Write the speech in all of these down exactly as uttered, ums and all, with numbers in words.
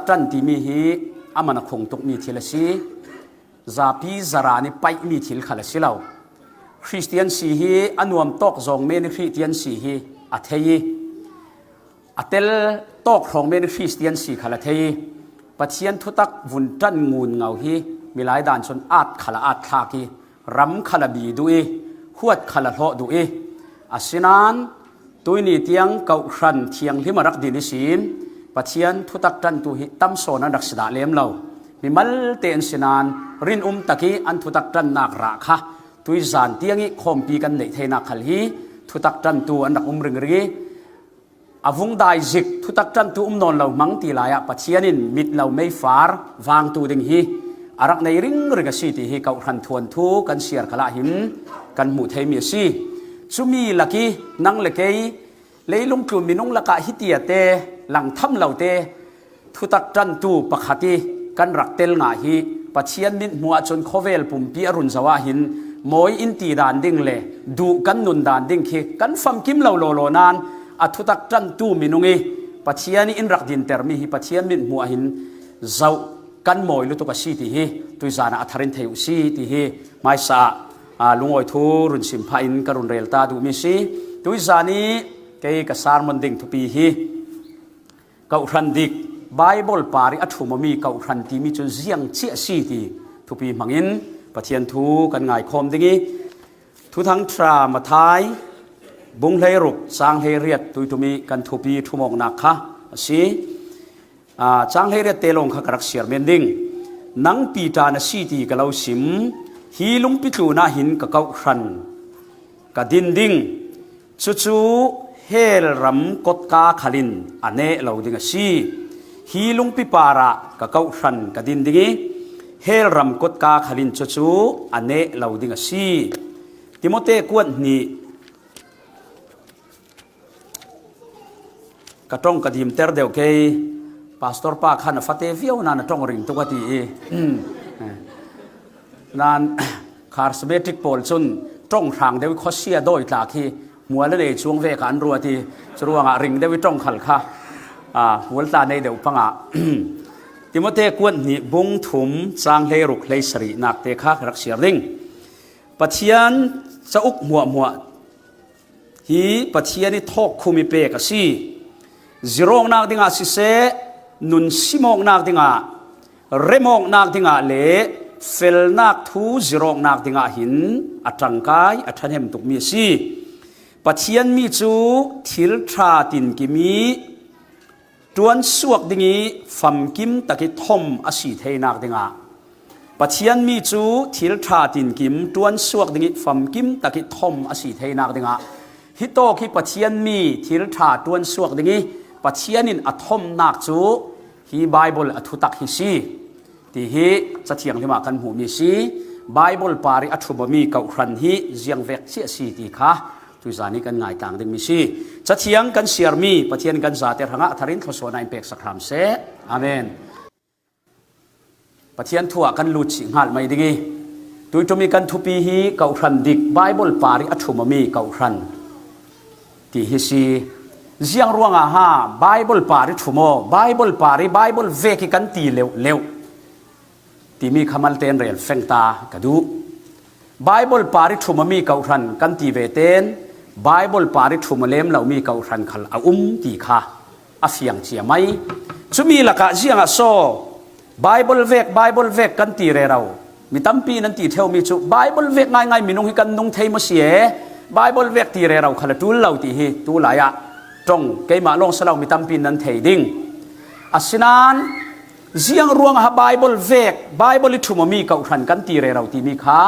ṭan timi hi a man a khung tukmi thil a si. Zapi zara ni paihmi thil khal a si lo. Khristian si hi a nuam tawk zawng men i Khristian si hi a thei i, a tel tawk hrawng men i Khristian si khal a thei i, Pathian thutak vun ṭan ngun ngau hi milai dan chun at khal a at thlak i, ram khal a bi duh i, huat khal a hlawh duh i, asinan tuini tiang Kohhran thianghlim a rak din i sin Pathian thutak ṭantu hi tam sawn an rak si dah lem lo. Mimalte an sinan rinum tak i an thutak ṭannak rah kha tuizan tiang i khawmpi kan neih theinak khal hi thutak ṭantu an rak um ringring i, a vung dai zik thutak ṭantu um nawn lo hmang ti lai ah Pathian in mit lo meifar vangtu ding hi a rak nei ringring a si ti hi Kohhran thuanthu kan siar khal ah hin kan hmuh theimi a si. Cumi lak i nang le kei leilung tlun minung lakah hitiate lang tham lote thutak ṭantu pakhat i kan rak tel ngah hi Pathian mithmuh ah cun khawvel pumpi a run zoh ah hin mawi in ti dan ding le duh kan nun dan ding khi kan famkim lo lawlaw nan a thutak ṭantu minung i Pathian i in rak dintermi hi Pathian mithmuh ah hin zoh kan mawi lutuk a si ti hi tuizan ah a thar in thei uh si ti hi hmaisa ah, aa, lungawi thu run sim phah in ka run rel ta duhmi si. Tuizan i kei ka sermon ding thupi hi Kohhran dik, Baibal par i a ṭhum awmi Kohhran timi cu ziang cia a si ti thupi hmangin Pathian thu kan ngaikhawm ding i, Thuthang ṭha Matthai bung hleiruk cang hleiriat tuiṭum i kan thupi ṭhumawknak kha a si. Aa, cang hleiriat te lawng kha ka rak siar men ding. Nang Piter na si ti ka lo sim, hi lungpi tlun ah hin ka Kohhran ka din ding. Cucu hell ram kotka khal in a neh lo ding a si. Hi lungpi par ah ka Kohhran ka din ding i, hell ram kotka khal in cucu a neh lo ding a si. Timote kuat hnih. Ka ṭong ka dimter deuh kei. Pastor pa khan a fate viau nan a ṭong ring tuk a ti i. Nan charismatic pawl cun ṭong hrang deuh i khuasia dawi tlak hi hmual a nei cuang ve ka an ruat i, curuangah ring deuh i ṭong khal kha, aa, hmual tla nei deuh pangah. Timote kuat hnih bung thum cang hleiruk hleisarihnak te kha ka rak siar ding. Pathian cauk hmuahhmuah hi Pathian i thawkkhum i pek a si. Zirawknak dingah siseh, nun simawknak dingah, remawknak dingah le felnak thu zirawknak dingah hin a ṭangkai a ṭhahnem tukmi a si. Pathian mi cu thil ṭha tinkim i ṭuansuak ding i famkim tak i thawm a si theinak dingah, Pathian mi cu thil ṭha tinkim ṭuansuak ding i famkim tak i thawm a si theinak dingah, hitawk hi Pathian mi thil ṭha ṭuansuak ding i Pathian in a thawmnak cu hi Baibal a thutak hi si. Ti hi Cathianghlim ah kan hmuhmi si. Baibal par i a ṭhum awmi Kohhran hi ziangvek cia si ti kha tuizan i kan ngaitlang dingmi si. Cathiang kan siarmi Pathian kan zate hrangah a thar in thluasuahnak in peksak hram seh. Amen. Pathian thu ah kan lut chih hngal mai ding i, tuiṭum i kan thupi hi Kohhran dik, Baibal par i a ṭhum awmi Kohhran ti hi si. Ziang ruangah ha Baibal par i ṭhum aw, Baibal par i Baibal vek i kan ti leuhleuh timi kha malte in rel feng ta ka duh. Baibal par i ṭhum awmi Kohhran kan ti ve ten, Baibal par i ṭhum aw lem lomi Kohhran khal a um ti kha a fiang cia mai. Cumi lakah ziangah saw Baibal vek, Baibal vek kan ti rero? Mi tampi nan ti ṭheumi cu Baibal vek ngaingai minung hi kan nung thei maw si e? Baibal vek ti rero khal a ṭul lo ti hi tu lai ah ṭong keimah lawng si lo mi tampi nan thei ding. Asinain ziang ruangah Baibal vek, Baibal i ṭhum awmi Kohhran kan ti rero timi kha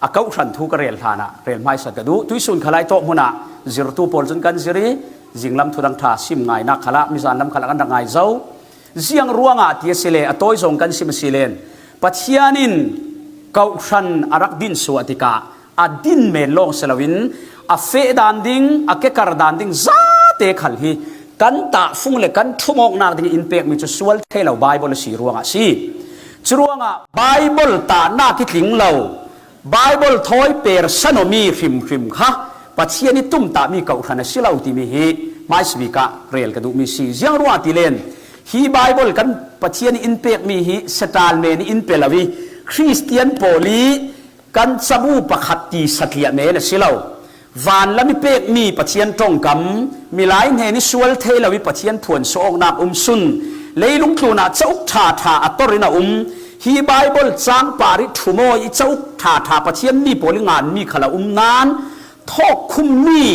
a Kohhran thu ka rel hlanah rel hmaisa ka duh. Tuisun khalai tawh hmunah zirtu pawl cun kan zir i, zinglam thudang ṭha sim ngainak khalah mizan lam khalah kan rak ngai zo. Ziang ruangah ti a si le, a tawi zong kan sim a si len, Pathian in Kohhran a rak din suah tikah a din men lawng si loin a feh dan ding, a kekar dan ding zate khal hi kan tahfung le kan ṭhumawknak ding in pekmi cu sual thei lo Baibal a si ruangah a si. Curuangah Baibal tahnak i tling lo, Baibal thawi persan awmi hrimhrim kha Pathian i tumtahmi Kohhran a si lo timi hi hmaisabik ah rel ka duhmi si. Ziang ruangah ti len, Hi Bible kan Pathian in pekmi hi Satan men in pe lo i, Khristian pawl i kan cabu pakhat ti satliah men a si lo. Vanlam i pekmi Pathian ṭongkam, milai hnen i sual thei lo i Pathian phuan suahawknak um sun, leilung tlunah cauk ṭha ṭha a tor in a um. Hi Bible cangpar i ṭhumawi i cauk ṭha ṭha Pathian mi pawl i nganmi khal a um nan, thawkkhummi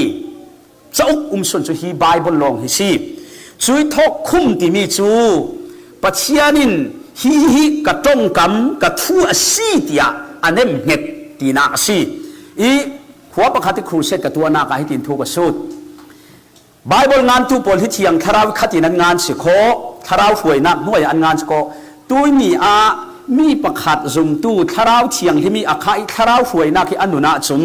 cauk um sun cu hi Bible lawng hi si. Cui thawkkhum timi cu Pathian in hi hi ka ṭongkam, ka thu a si tiah a nemhnget tinak a si. I khua pakhat i crusade ka tuahnak ah hitin thu ka sut. Bible ngantu pawl hi thiang thlarau khat in an ngan si khawh, thlarau hruainak hnuai ah an ngan si khawh. Tuini ah mi pakhat zumtu thlarau thianghlim i a kha i thlarau hruainak hi a nun ahcun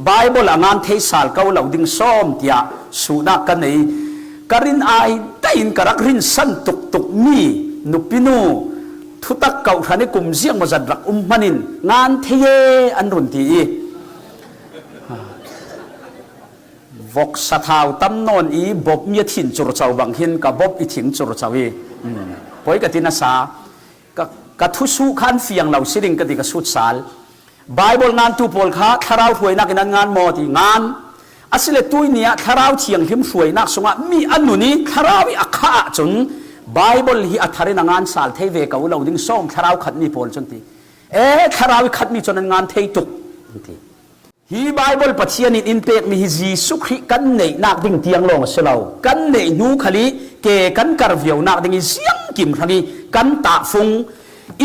Bible a ngan thei sal ko lo ding sawm tiah suhnak ka nei. Ka rin ai dai in ka rak rinsan tuktuk mi nupinu thutak kawhhran i kum ziangmawzat rak um hman in ngan thei e an run ti i vok sathau tam nawn i bawp mi a thin curco bang hin ka bawp i thing curco i, um, poi ka ti nasa. Ka, ka thusuh khan fiang lo si ding ka ti ka sut sal. Bible ngantu pawl kha thlarau hruainak in an ngan maw ti ngan. Asile tuini ah thlarau thianghlim hruainak sungah mi a nun i thlarau i a kha ahcun Bible hi a thar in a ngan sal thei ve ko lo ding sawm thlarau khatmi pawl cun ti. E, thlarau i khatmi cun an ngan thei tuk an ti. Hi Bible Pathian in in pekmi hi Jesuh Khrih kan neihnak ding tiang lawng a si lo. Kan neih hnu khal i ke kan kar vionak ding i ziangkim hrang i kan tahfung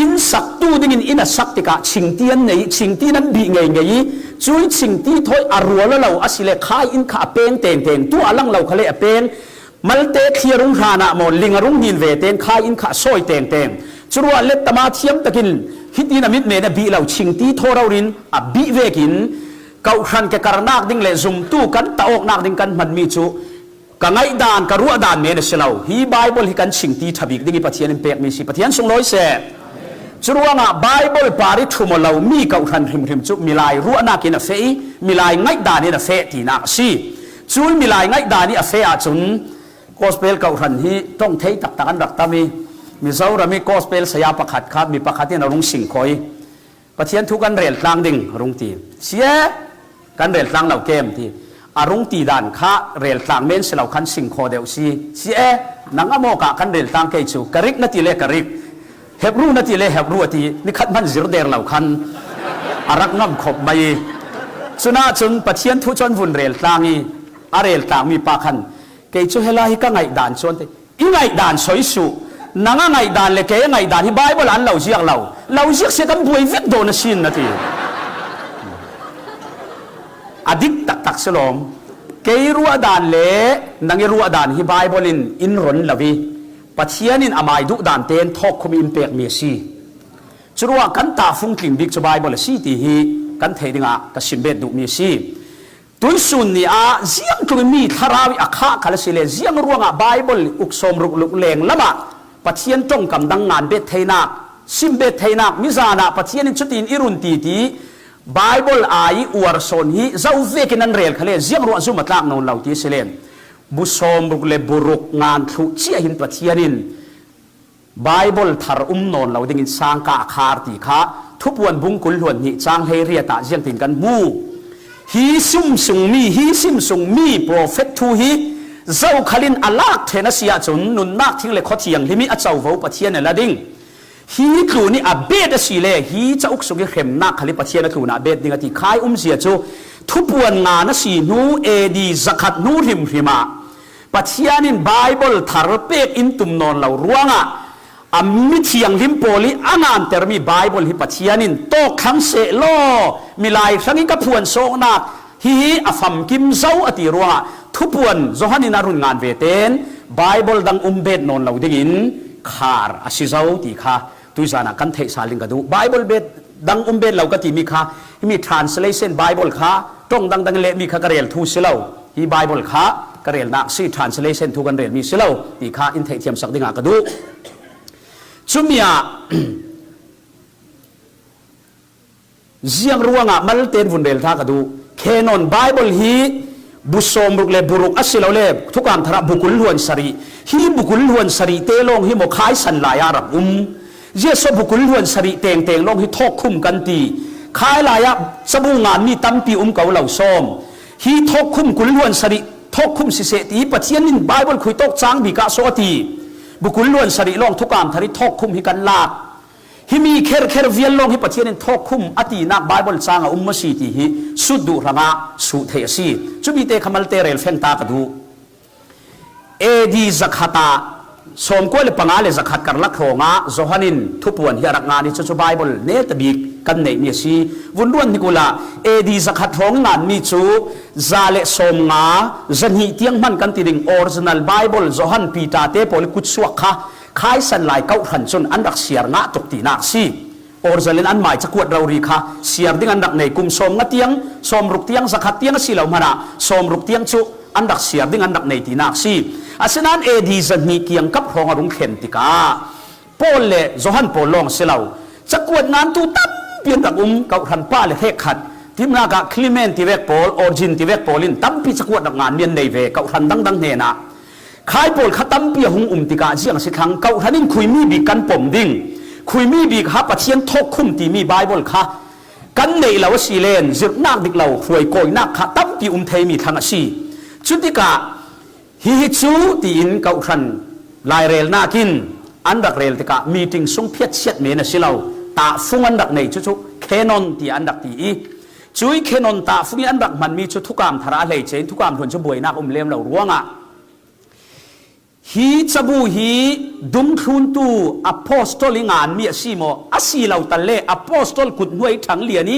in saktu dingin in a sak tikah chingti an nei, chingti nan bih ngeingei i cui chingti thawi a rual a lo asile khai in kha a peng tengteng, tu a lang lo khal le a peng. Malte thli a rung hran ah maw, ling a rung hnin ve tein khai in kha a sawi tengteng. Curuah lettama thiam takin hitin a mitmen a bih lo chingti thaw rori in a bih vekin, kawhhran ke karnak ding le zumtu kan tah awknak ding kan hmanmi cu ka ngaihdan, ka ruahdan men a si lo. Hi Bible hi kan chingti ṭha bik ding i Pathian in pekmi si. Pathian sunglawi seh. Curuangah Bible par i ṭhum aw lo mi kawhhran hrimhrim cu milai ruahnak in a feh i milai ngaihdan in a feh tinak a si. Cui milai ngaihdan i a feh ahcun, Gospel kawhhran hi ṭong thei taktak an rak tam i, Mizoram i gospel saya pakhat kha mi pakhat in a rung sing kho i, Pathian thu kan rel tlang ding a rung ti. Si e, kan rel tlang lo kem ti. A rung ti dan kha rel tlang men si lo khan sing kho deuh si. Si e, nang a mawk ah kan rel tlang kei cu, ka rik na ti le ka rik, Hebru na ti le Hebru a ti, ni khat hman zir der lo khan a rak ngam khop mai i. Cunah cun Pathian thu cu an vun rel tlang i, a rel tlangmi pa khan, kei cu hela hi ka ngaihdan cuan te. I ngaihdan soi suh. Nang a ngaihdan le kei a ngaihdan hi Bible ah an lo ziak lo. Lo ziak si kan buai vek dawn a sin na ti. A dik taktak si lawm. Kei ruahdan le nang i ruahdan hi Bible in in ron lo i Pathian in amai duhdan tein thawkkhum in pekmi a si. Curuah kan tahfung tling bik cu Bible a si ti hi kan thei dingah ka simbet duhmi a si. Tuisun ni ah ziangtluk in mi thlarau i a khah khal asile, ziang ruangah Bible uk sawm ruk luk leng lamah Pathian ṭongkam dang ngan bet theinak, sim bet theinak, mizan ah Pathian in cutin i run ti ti Bible ai i uar sawn hi zo vekin an rel khale, ziang ruah zum a tlak nawn lo ti asile, bu sawm ruk le bu ruk ngan thluh ciah hin Pathian in Bible thar um nawn lo dingin sangka a khar ti kha Thupuan bung kul hluan hnih cang hleiriat ah ziangtin kan hmu. Hi sim sungmi, hi sim sungmi profet thu hi zokhal in a lak ṭhen a si ahcun nunnak thing le khua thianghlim i a covo Pathian a la ding. Hi tlun i a bet a si le hi cauk sung i hremnak khal i Pathian a tlun ah a bet ding a ti khai umzia cu Thupuan ngan a si hnu A D zakhat hnu hrimhrim ah Pathian in Bible thar pek in tum nawn lo ruangah a mithianghlim pawl i a ngantermi Bible hi Pathian in tawkthlang seh law, milai hrang i ka phuan sawknak hihi a famkim zo a ti ruangah Thupuan Johan in a run ngan ve tein Bible dang um bet nawn lo dingin khar a si zo ti kha tuizan ah kan theih sal ding ka duh. Bible bet dang um bet lo ka timi kha, himi translation Bible kha ṭong dangdang in lehmi kha ka rel thu si lo. Hi Bible kha ka relnak si, translation thu kan relmi si lo ti kha in theihthiam sak dingah ka duh. Cumi ah ziang ruangah malte in vun rel hna ka duh. Canon Bible hi Bu sawmruk le bu ruk a si lo le, Thukam Thar ah bu kul hluan sarih. Hi bu kul hluan sarih te lawng hi maw khaisan lai a rak um. Ziaso bu kul hluan sarih tengteng lawng hi thawkkhum kan ti. Khai lai ah cabu ngan mi tampi um ko lo sawm. Hi thawkkhum kul hluan sarih, thawkkhum siseh ti hi Pathian in Bible khuitawk cang bik ah so a ti. Bu kul hluan sarih lawng Thukam Thar hi thawkkhum hi kan lak. Hi mi kherkher vial lawng hi Pathian in thawkkhum a tinak Bible cang a um maw si ti hi sut duh hrangah suh theih a si. Cumi te kha malte rel feng ta ka duh. A D zakhat ah, sawmkua le panga le zakhat karlak hrawngah Johan in thupuan hi a rak ngan hi, cucu Bible neta bik kan neihmi a si. Vun ruat hnik uhla, A D zakhat hrawng nganmi cu za le sawmnga, zahnih tiang hman kan ti ding original Bible, Johan, Peter te pawl i kutsuak kha khaisan lai kawhhran cun an rak siar ngah tuk tinak a si. Orzel in anmai cakuat rori kha siar ding an rak nei. Kum sawmnga tiang, sawmruk tiang, zakhat tiang a si lo hmanah sawmruk tiang cu an rak siar ding an rak nei tinak a si. Asinain A D zahnih kiangkap hrawng a rung thlen tikah Paul le Johan pawl lawng a si lo, cakuat ngantu tampi an rak um, kawhhran pa le hrekkhat. Timnak ah Clement tivek pawl, Origen tivek pawl in tampi cakuat rak nganmi an nei ve, kawhhran dangdang hnenah. Khai pawl kha tampi a hung um tikah ziang a si thlang, kawhhran in khuimi bik kan pom ding, khuimi bik ha Pathian thawkkhum timi Bible kha kan neih lo a si len, zirhnak dik lo, hruaikawinak kha tampi um theimi thlang a si. Cutikah hihi cu tiin kawhhran lairelnak in an rak rel tikah meeting sung phiatchiat men a si lo, tahfung an rak nei, cucu canon tiah an rak ti i, cui canon tahfung i an rak hmanmi cu Thukam Thar ah a hleice in Thukam Hluan cu buainak um lem lo ruangah hi cabu hi dungthluntu apostol i nganmi a si maw, a si lo tal le apostol kuthnuai ṭhanglian i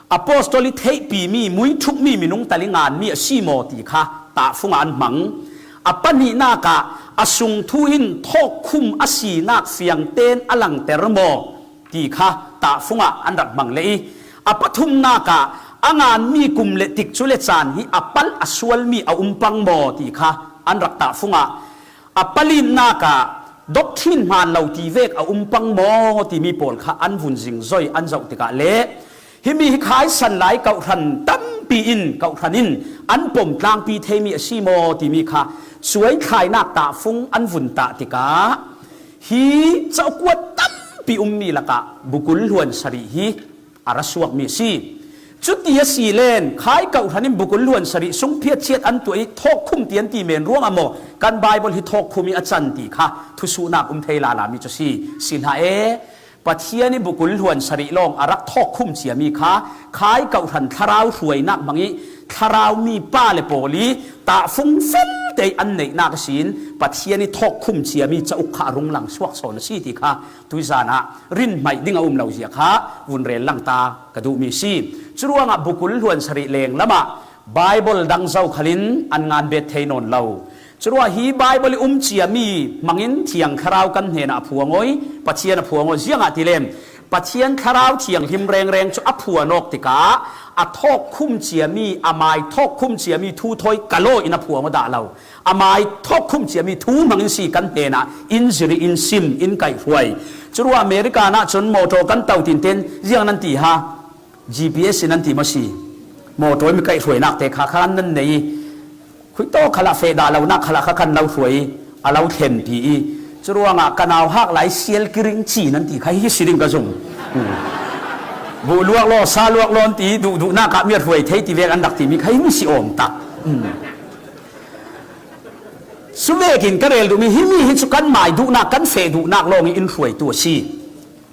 apostol i theihpimi muithukmi minung tal i nganmi a si maw ti kha tahfung ah an hmang. A pahnihnak ah a sung thu in thawkkhum a sinak fiangten a langter maw ti kha tahfung ah an rak hmang leh i, a pathumnak ah a nganmi kum le tikcu le caan hi a palh a sualmi a um pang maw ti kha an rak tahfung ah, a palinak ah doctrine hmaan lo ti vek a um pang maw timi pawl kha an vun zingzoi an zoh tikah le, himi hi khaisan lai kawhhran tampi in, kawhhran in an pom tlangpi theimi a si maw timi kha cuaithlainak tahfung an vun tah tikah hi cakuat tampi ummi lakah bu kul hluan sarih hi a ra suakmi a si. Cuti a si len, khai kawhhran in bu kul hluan sarih sung phiatchiat an tuah i thawkkhum ti an ti men ruangah maw kan Bible hi thawkkhum i a can ti kha thusuhnak um thei lalami cu si. Si hlah e, Pathian i bu kul hluan sarih lawng a rak thawkkhum ciami kha khai kawhhran thlarau hruainak hmang i thlarau mi pa le pawl i tahfung fel te i an neihnak ihsin Pathian i thawkkhum ciami cauk kha a rung lang suak sawn a si ti kha tuizan ah rinhmaih ding a um lo zia kha vun rel lang ta ka duhmi a si. Curuangah bu kul hluan sarih lenglam ah Bible dang zokhal in an ngan bet thei nawn lo. Curuah hi Bible i um ciami hmangin Thiang Thlarau kan hnenah a phuangawi, Pathian a phuangawi. Ziangahtile Pathian Thlarau Thianghlim rengreng cu a phuan awk tikah a thawkkhum ciami, a mai thawkkhum ciami thu thawi ka law in a phuang aw dah lo. A mai thawkkhum ciami thu hmangin si kan hnenah in zir i in sim, in kaihhruai. Curuah America nah cun motor kan to tinten ziang nan ti ha, G P S in nan ti maw si. Motor mi kaihhruainak te kha kha an nan nei i, khuitawk khalah feh dah lonak khalah kha kan lo hruai i, a lo thlenpi i. Curuangah ka nauhak lai sial kiring ci nan ti kha hi si ding ka zung. Hmm. Buh luak law, sa luak law an ti, duhduhnak ah mi a hruai thei ti vek an rak timi kha hi mi si awm tak. Hmm. Cuvekin ka rel duhmi himi hi cu kan mai duhnak, kan feh duhnak lawng i in hruaitu a si.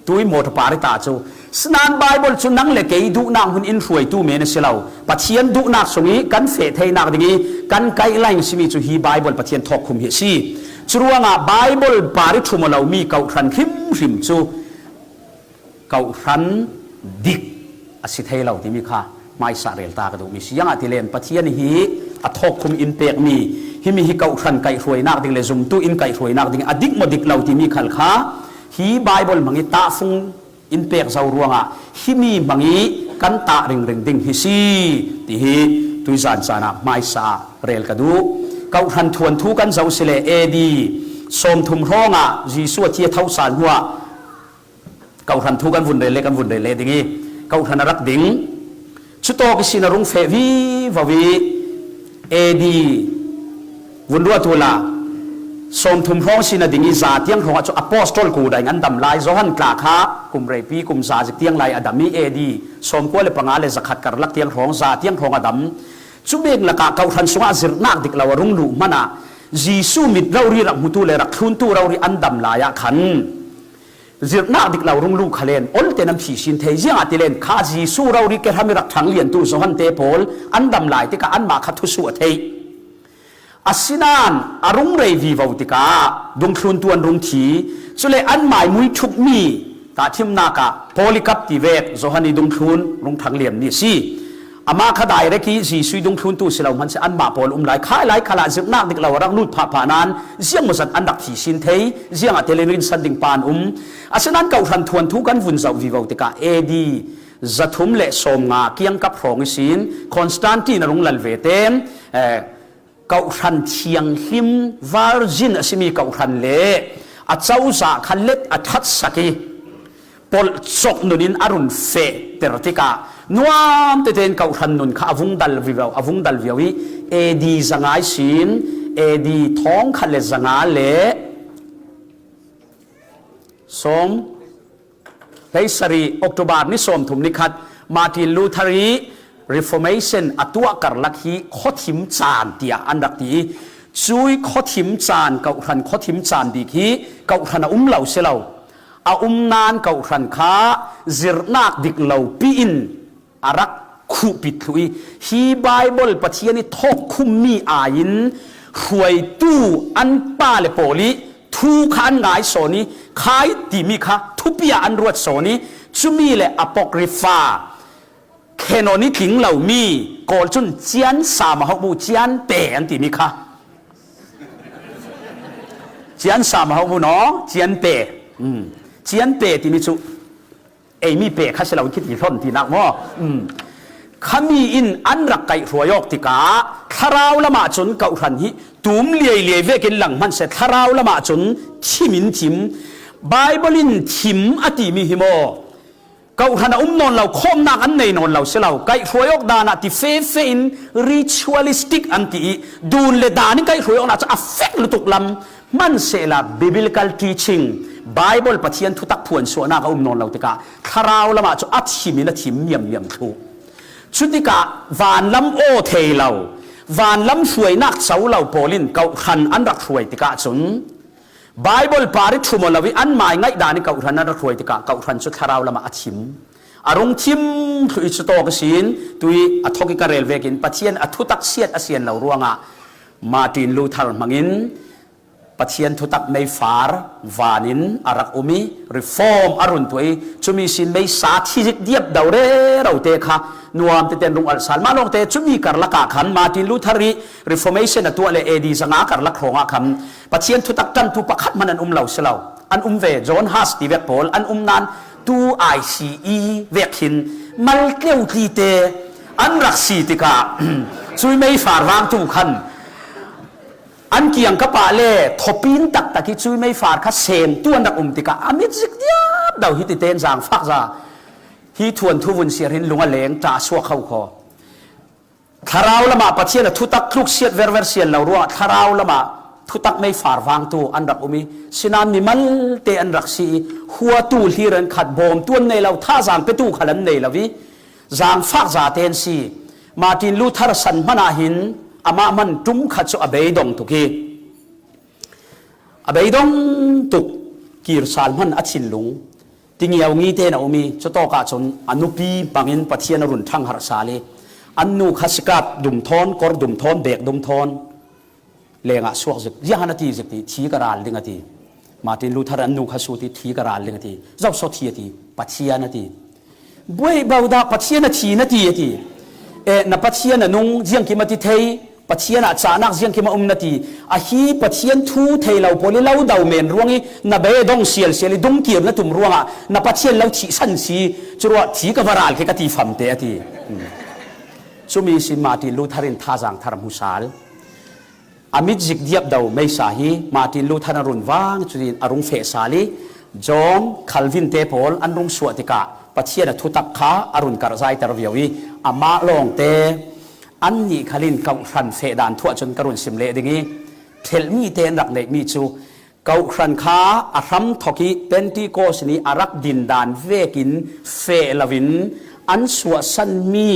Tui mawṭaw pari ta cu. Sinan Bible cu nang le kei duhnak hmun in hruaitu men a si lo. Pathian duhnak sung i kan feh theinak ding i kan kaihlang simi cu hi Bible Pathian thawkkhum hi a si. Curuangah Bible pari ṭhum aw lomi kawhhran hrimhrim cu kawhhran dik a si thei lo timi kha hmaisa rel ta ka duhmi si. Ziangahtile Pathian hi a thawkkhum in pekmi, himi hi kawhhran kaihhruainak ding le zumtu in kaihhruainak ding a dik maw dik lo timi khal kha hi Bible hmang i tahfung in pek zo ruangah himi hmang i kan tah ringring ding hi si, tihi tuizan caan ah hmaisa rel ka duh. Kawhhran thuanthu kan zoh si le A D sawmthum hrawngah Jesuh a thi a tho sal hnuah kawhhran thu kan vun rel le kan vun rel le ding i, kawhhran a rak ding. Cutawk ihsin a rung feh vivo i, A D vun ruat ula sawmthum hrawng sin a ding i za tiang hrawngah cu apostol kuda in an dam lai. Johan tla kha kum reipi kum za zik tiang lai a dam i A D sawmkua le panga le zakhat karlak tiang hrawng za tiang hrawng a dam. Cu bek lakah kawhhran sungah zirhnak dik lo a rung luh hmanah Jesuh mit rori rak hmutu le rak thluntu rori an dam lai ah khan zirhnak dik lo rung luh khalen olte nan phihsin thei. Ziangahtile kha Jesuh rori kehram i rak ṭhang liantu Johan te pawl an dam lai tikah anmah kha thusuh a theih. Asinain a rung rei vivo tikah dungthluntu an rung thi. Cule anmai mui ṭhukmi tahthimnak ah Polycarp ti vek Johan i dungthlun rung ṭhang liammi a si. Amah kha direct i Jesuh i dungthluntu si lo hmansi anmah pawl um lai. Khai lai khalah zirhnak dik lo a rak lut phahphah nain ziangmawzat an rak thi sin thei. Ziangahtile rinsan ding pa an um. Asinain kawhhran thuanthu kan vun zoh vivo tikah A D zathum le sawmnga kiangkap hrawng ihsin Constantine a rung lal ve tein, eh, kawhhran thianghlim virgin a simi kawhhran le a cozah kha let a ṭhatsak i polh cawk nun in a run fehter tikah nuam tete in kawhhran nun kha a vung dal vivo, a vung dal vivo i A D zanga ihsin A D thawngkhat le zanga le sawm hleisarih October ni sawmthum ni khat Martin Luther i Reformation a tuah karlak hi khawthim caan tiah an rak ti i, cui khawthim caan, kawhhran khawthim caan bik hi kawhhran a um lo si lo. A um nain kawhhran kha zirhnak dik lo pi in a rak khuhpit thluh i, hi Baibal Pathian i thawkkhummi aiin hruaitu an pa le pawl i thu kha an ngai sawn i, khai timi kha thupi ah an ruat sawn i, cumi le Apocrypha, canon i tling lomi, Kawl cun cian sam a hoh bu, cian pe an timi kha. Cian sam a hoh bu no, cian pe. Um, cian pe timi cu eimi pe kha si lo in khiti hlon tinak maw? Um. Khami in an rak kaihhruai awk tikah thlarau lamah cun kawhhran hi tum liailiai vekin lang hmansia thlarau lamah cun thim in thim. Baibal in thim a timi hi maw? Kawhhran a um nawn lo, khawmnak an nei nawn lo si lo. Kaihhruai awk dan ah ti fefeh in ritualistic an ti i, dun le dan in kaihhruai awknak cu a fek lutuk lam. Hmansehla biblical teaching, Baibal Pathian thutak phuansuahnak a um nawn lo tikah thlarau lamah cu a thim in a thim miammiam thluh. Cutikah vanlam aw thei lo, vanlam hruainak co lo pawl in kawhhran an rak hruai tikah cun Baibal par i ṭhum aw lo i anmai ngaihdan i kawhhran an rak hruai tikah kawhhran cu thlarau lamah a thim. A rung thim thluh i cutawk ihsin tui a thawk i ka rel vekin Pathian a thutak siat a sian lo ruangah Martin Luther hmangin Pathian thutak meifar van in a rak um i reform a run tuah i, cumi sin meisa thizik diap do rero te kha nuam tete an rung alh sal. Mah lawngte cumi karlak ah khan Martin Luther i reformation a tuah le A D zanga karlak hrawng ah khan Pathian thutak ṭantu pakhat hman an um lo si lo. An um ve, John Huss ti vek pawl an um nain tu I C E vek hin mal tleu tli te an rak si tikah cui meifar vangtu khan an kiang ka pah le thawpin taktak i cui meifar kha sem tu an rak um tikah a mit zik diap do hi tite in zangfak za hi thuanthu vun siar hin lung a leng ta a suak ho kho. Thlarau lamah Pathian a thutak tluksiat verver sian lo ruangah thlarau lamah thutak meifar vangtu an rak um i, sinan mimalte an rak si i, huatu hlir an khat, bawmtu an nei lo, thazaang petu khal an nei lo i, zangfak zate an si. Martin Luther san hmanah hin amah hman ṭum khat cu a beidong tuk i, a beidong tuk, kir sal hman a thinlung tingiau ngi tein a um i, cutawk ah cun a nupi hmangin Pathian a run ṭhangharh sal i, an nu kha sikat dum thawn, kor dum thawn, bek dum thawn lengah suak zik. Ziangah a ti zik ti, thi ka ral ding a ti. Martin Luther an nu kha sut i, thi ka ral ding a ti. Zoso thi a ti, Pathian a ti. Buai baudah Pathian a thi na ti a ti. Eh, na Pathian a nung ziangkim a ti thei, Pathian ah cahnak ziangkim a um na ti. Ahi Pathian thu thei lo pawl i lo do men ruang i na beidong sialsial i dungkir na tum ruangah na Pathian lo thihsan si, curuah thi ka va ral ke ka ti famte a ti. Hmm. Cumi sin Martin Luther in thazaang thar hmu sal. A mit zik diap do meisa hi Martin Luther a run vang cutin a rung feh sal i John Calvin te pawl an rung suah tikah Pathian a thutak kha a run karhzaiter viau i amah lawngte Annih khalin Kohhran feh dan thu ah cun ka run sim leh ding i, ṭhelh mite an rak neih mi cu Kohhran kha a hram thawk i Pentecost ni a rak din dan vekin feh loin an suahsan mi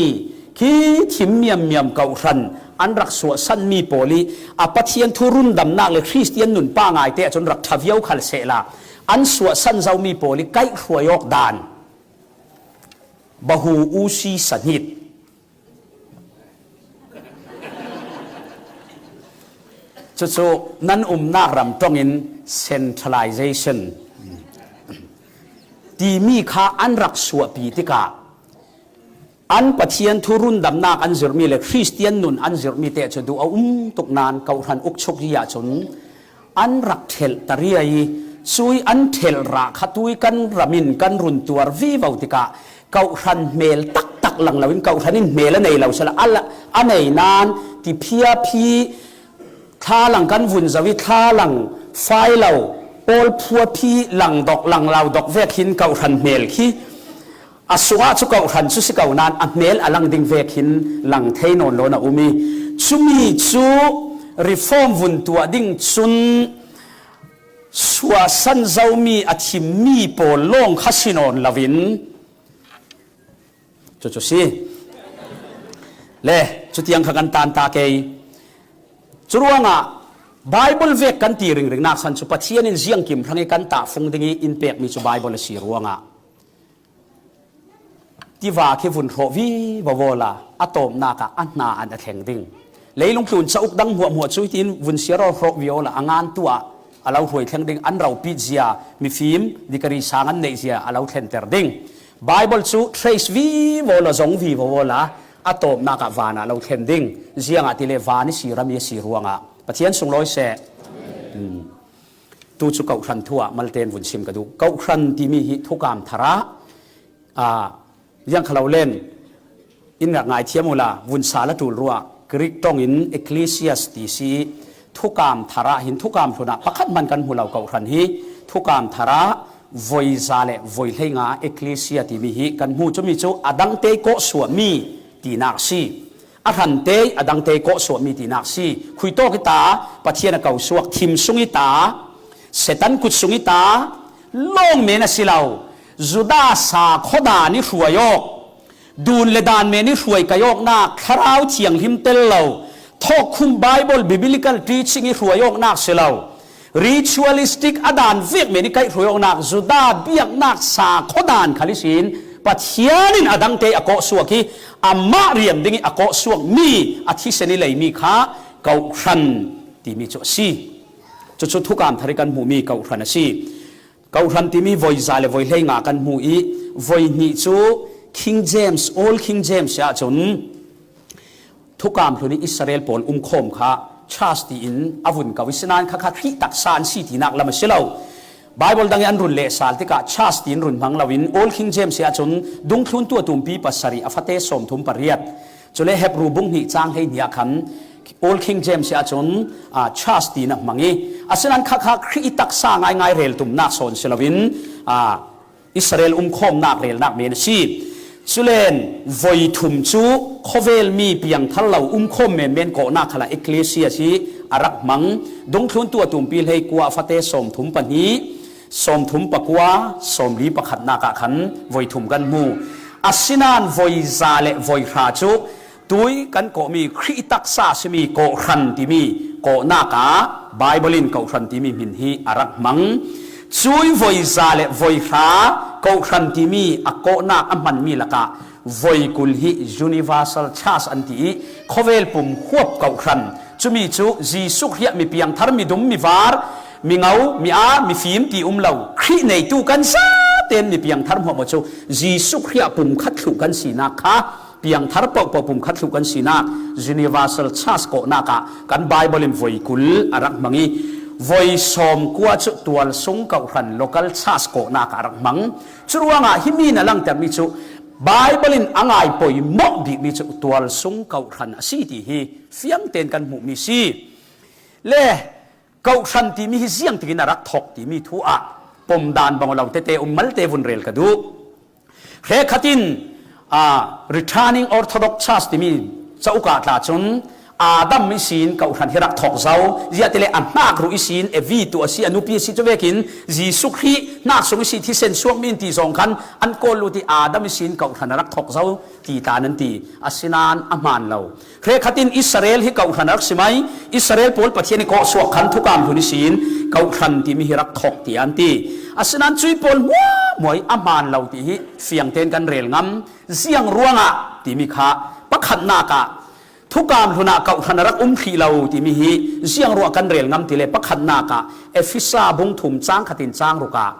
khi thim miammiam Kohhran an rak suahsan mi pawl i a Pathian thu rundamnak le Khristian nun pangaite ah cun rak ṭha vio khal sehla an suahsan zo mi pawl i kaihhruai awk dan. Bahu usi sanit. Cucu nan umnak ram ṭongin centralization timi kha an rak suahpi tikah an Pathian thu rundamnak an zirhmi le Khristian nun an zirhmi te cu duh a um tuk nain Kohhran ukchuk yi ahcun an rak ṭhelh taria i cui an ṭhelh rah kha tui kan ram in kan run tuar vivo tikah Kohhran hmel taktak lang loin Kohhran in hmel a nei lo sehla a la-, a nei nain tiphiaphi thlalang kan vun zo i thlalang fai lo pawl phuaphi langdok langlau dok vek hin Kohhran hmel khi a sungah cu Kohhran cu si ko nain a hmel a lang ding vek hin lang thei nawn lo na um i cumi cu reform vun tuah ding cun suahsan zomi a thimmi pawl lawng kha si nawn loin cucu si. Le, cutiang kha kan tan ta kei. Curuangah Bible vek kan ti ringring nak san cu Pathian in ziangkim hrang i kan tahfung ding i in pekmi cu Bible a si ruangah tiva khi vun hrawh vivo awla a tawpnak ah a hna an a thleng ding. Leilung tlun cauk dang hmuahhmuah cu hitin vun siar aw hrawh vivo awla a ngan tu ah a lo hruai thleng ding, an ropit zia, mifim dikari sang an neih zia a lo thlenter ding. Bible cu trace vivo awla zong vivo awla a tawpnak ah van ah a lo thlen ding. Ziangahtile van i si ram i a si ruangah Pathian sunglawi seh. Tu cu Kohhran thu ah malte in vun sim ka duh. Kohhran timi hi thukam thar ah, aa, ziang kha lo len in rak ngaithiam uhla vun sa la ṭul ruah Greek ṭong in ecclesias ti si i thukam thar ah hin thukam hlun ah pakhat hman kan hmu lo Kohhran hi thukam thar ah voi za le voi hleinga ecclesia timi hi kan hmu. Cumi cu a dangte kawhsuahmi tinak si. A hrante a dangte kawhsuahmi tinak si. Khuitawk i ta, Pathian a ko suak, thim sung i ta, Satan kut sung i ta, lawng men a si lo, Judah sa khuadan i hruai awk, dun le dan men i hruai kai awknak, Thlarau Thianghlim tel lo, thawkkhum Bible, biblical teaching i hruai awknak si lo, ritualistic a dan vek men i kaihhruai awknak, Judah biaknak sa khuadan khal ihsin Pathian in a dangte a kawhsuak hi amah rian ding i a kawhsuak mi a thisen i leimi kha Kohhran timi cu a si. Cucu thukam thar i kan hmuhmi Kohhran a si. Kohhran timi voi za le voi hleinga kan hmu i voi hnih cu King James, Old King James ah cun thukam hlun i Israel pawl umkhawm kha church tiin a vun ko i sinain khakha Khrih taksa an si tinak lam a si lo. Bible dang i an run leh sal tikah church tiin run hmang loin Old King James ah cun dungthluntu a tumpi pasarih a fate sawmthum pariat. Cule Hebru bung hnih cang hleihnih ah khan Old King James ah cun, aa, church tiin a hmang i, asinain khakha Khrih i taksa ngaingai rel tumnak sawn si loin, aa, Israel umkhawmnak relnak men a si. Culen voi thum cu khawvelmi piangthar lo umkhawm menmen kawhnak khalah ecclesia hi a rak hmang. Dungthluntu a tumpi hleikua a fate sawmthum pahnih, sawmthum pakua, sawmli pakhatnak ah khan voi thum kan hmu. Asinain voi za le voi hra cu tui kan kawhmi Khrih taksa simi Kohhran timi kawhnak ah Bible in Kohhran timi hmin hi a rak hmang. Cui voi za le voi hra Kohhran timi a kawhnak a hmanmi lakah voi kul hi Universal Church an ti i khawvel pum huap Kohhran. Cumi cu Jesuh Khrih mi piangthar, mi dum, mi var, mi ngo, mi aa, mi fim ti um lo, Khrih neitu kan zaten mi piangthar hmuahhmuah cu Jesuh Khrih pumkhat thluh kan sinak kha, piangthar pohpoh pumkhat thluh kan sinak Universal Church kawhnak ah kan Bible in voi kul a rak hmang i, voi sawmkua cu tualsung Kohhran, local church kawhnak ah a rak hmang. Curuangah himi in a langtermi cu Bible in a ngai poimawh bikmi cu tualsung Kohhran a si ti hi fiangten kan hmuhmi si. Le Kohhran timi hi ziangtikin a rak thawk timi thu ah pom dan bang lo tete um malte vun rel ka duh. Hrekkhat in, aa, Returning Orthodox Church timi Cauk ah tla cun Adam ihsin kawhhran hi rak thawk zo, ziahtile a hnak ruh ihsin Evi tu a si, a nupi a si cu vekin Jesuh Khrih hnak sung ihsi thisen suakmi in ti zong khan an kawl lut i Adam ihsin kawhhran a rak thawk zo ti tla nan ti. Asinain a hmaan lo. Hrekkhat in Israel hi kawhhran a rak si mai, Israel pawl Pathian i kawhsuak khan thukam hlun ihsin kawhhran timi hi rak thawk tiah an ti. Asinain cui pawl hmuahhmuah i a hmaan lo ti hi fiang tein kan rel ngam. Ziang ruangah timi kha pakhatnak ah thukam hlun ah kawhhran a rak um hrih lo timi hi ziang ruah kan rel ngam ti le pakhatnak ah Efesa bung thum cang khat in cang ruk ah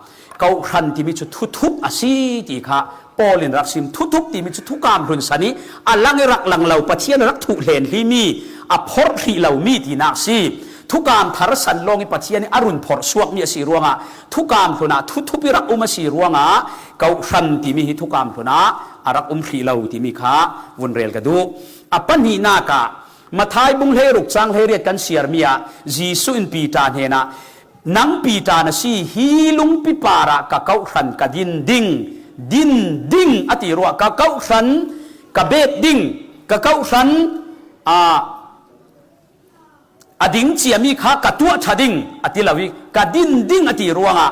kawhhran timi cu thuthup a si ti kha Paul in rak sim. Thuthup timi cu thukam hlun san i a lang i rak lang lo Pathian a rak thuh hlen hlimi a phorh hrih lomi tinak si. Thukam thar san lawng i Pathian i a run phorh suakmi a si ruangah thukam hlun ah thuthup i rak um a si ruangah kawhhran timi hi thukam hlun ah a rak um hrih lo timi kha vun rel ka duh. A pahnihnak ah Matthai bung hleiruk cang hleiriat kan siarmi ah Jesuh in Piter hnenah, "Nang Piter na si, hi lungpi parah ka kawhhran ka din ding, din ding," a ti ruah, "Ka kawhhran ka bet ding, ka kawhhran, aa, a ding ciami kha ka tuah ṭha ding," a ti lo i, "Ka din ding," a ti ruangah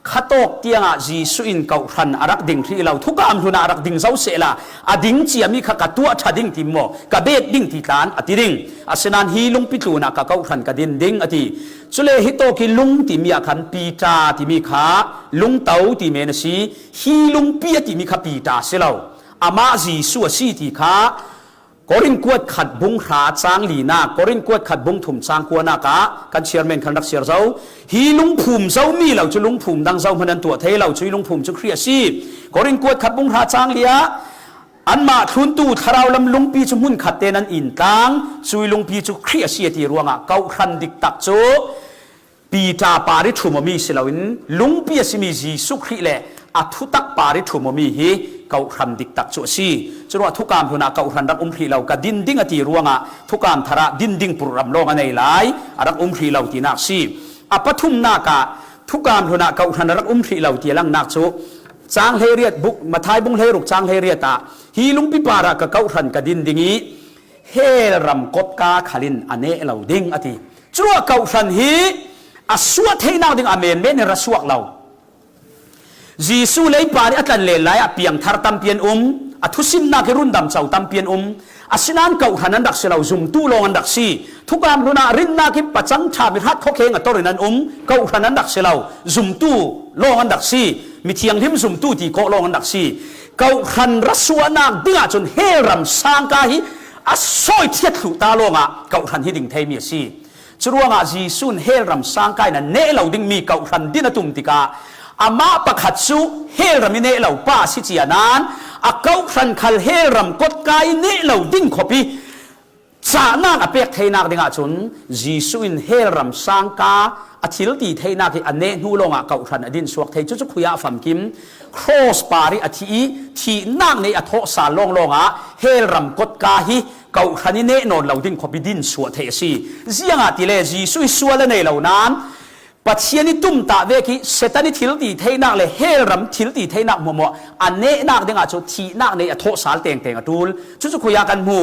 khatawk tiangah Jesuh in kawhhran a rak ding hrih lo, thukam hlun ah a rak ding zo sehla, a ding ciami kha ka tuah ṭha ding ti maw, ka bet ding ti tlan a ti ding. Asinain hi lungpi tlun ah ka kawhhran ka din ding a ti. Cule hitawk i lung timi ah khan Piter timi kha lungto ti men a si. Hi lungpi a timi kha Piter a si lo. Amah Jesuh a si ti kha Korin kuat khat bung hra cang linak, Korin kuat khat bung thum cang kuanak ah kan chairman khan rak siar zo. Hi lungphum zomi lo cu lungphum dang zohman an tuah thei lo, cui lungphum cu Khrih a si. Korin kuat khat bung hra cang li ah anmah thluntu thlarau lam lungpi cu hmunkhat tein an in tlang, cui lungpi cu Khrih a si a ti ruangah kawhhran diktak cu Piter par i ṭhum awmi si loin lungpi a simi Jesuh Khrih le a thutak par i ṭhum awmi hi kawhhran diktak cu a si. Curuah thukam hlun ah kawhhran rak um hrih lo, ka din ding a ti ruangah thukam thar ah din ding purhram lawng a nei lai, a rak um hrih lo tinak si. A pathumnak ah thukam hlun ah kawhhran a rak um hrih lo ti a langnak cu cang hleiriat buk, Matthai bung hleiruk cang hleiriat ah, "Hi lungpi parah ka kawhhran ka din ding i hell ram kotka khal in a neh lo ding," a ti. Curuah kawhhran hi a suah theihnak ding a menmen in ra suak lo. Jesuh leipa nih a tlan len lai ah piangthar tampi an um, a thusimnak i rundam co tampi an um. Asinain kawhhran an rak si lo, zumtu lawng an rak si. Thukam hlun ah rinnak i pacang ṭha mi hrat khawkheng a tor in an um, kawhhran an rak si lo, zumtu lawng an rak si. Mi thianghlim zumtu ti kawh lawng an rak si. Kawhhran ra suahnak ding ah cun hell ram sangka hi a sawi thiat thluh ta lawngah kawhhran hi ding theimi a si. Curuangah Jesuh in hell ram sangka in a neh lo dingmi kawhhran din a tum tikah amah pakhat cu hell ram i neh lo pa a si cia nain a kawhhran khal hell ram kotka i neh lo ding khawp i cahnak a pek theinak dingah cun Jesuh in hell ram sangka a thil ti theinak i a neh hnu lawngah kawhhran a din suak thei. Cucu khui ah a famkim, cross par i a thih i thihnak nei a thawhsal lawnglawng ah hell ram kotka hi kawhhran i neh nawn lo ding khawp i din suah thei a si. Ziangahtile Jesuh i sual a nei lo nain Pathian i tumtah vek i Satan i thil ti theinak le hell ram thil ti theinak hmuahhmuah a nehnak dingah cu thihnak nei a thawhsal tengteng a ṭul. Cucu khui ah kan hmu.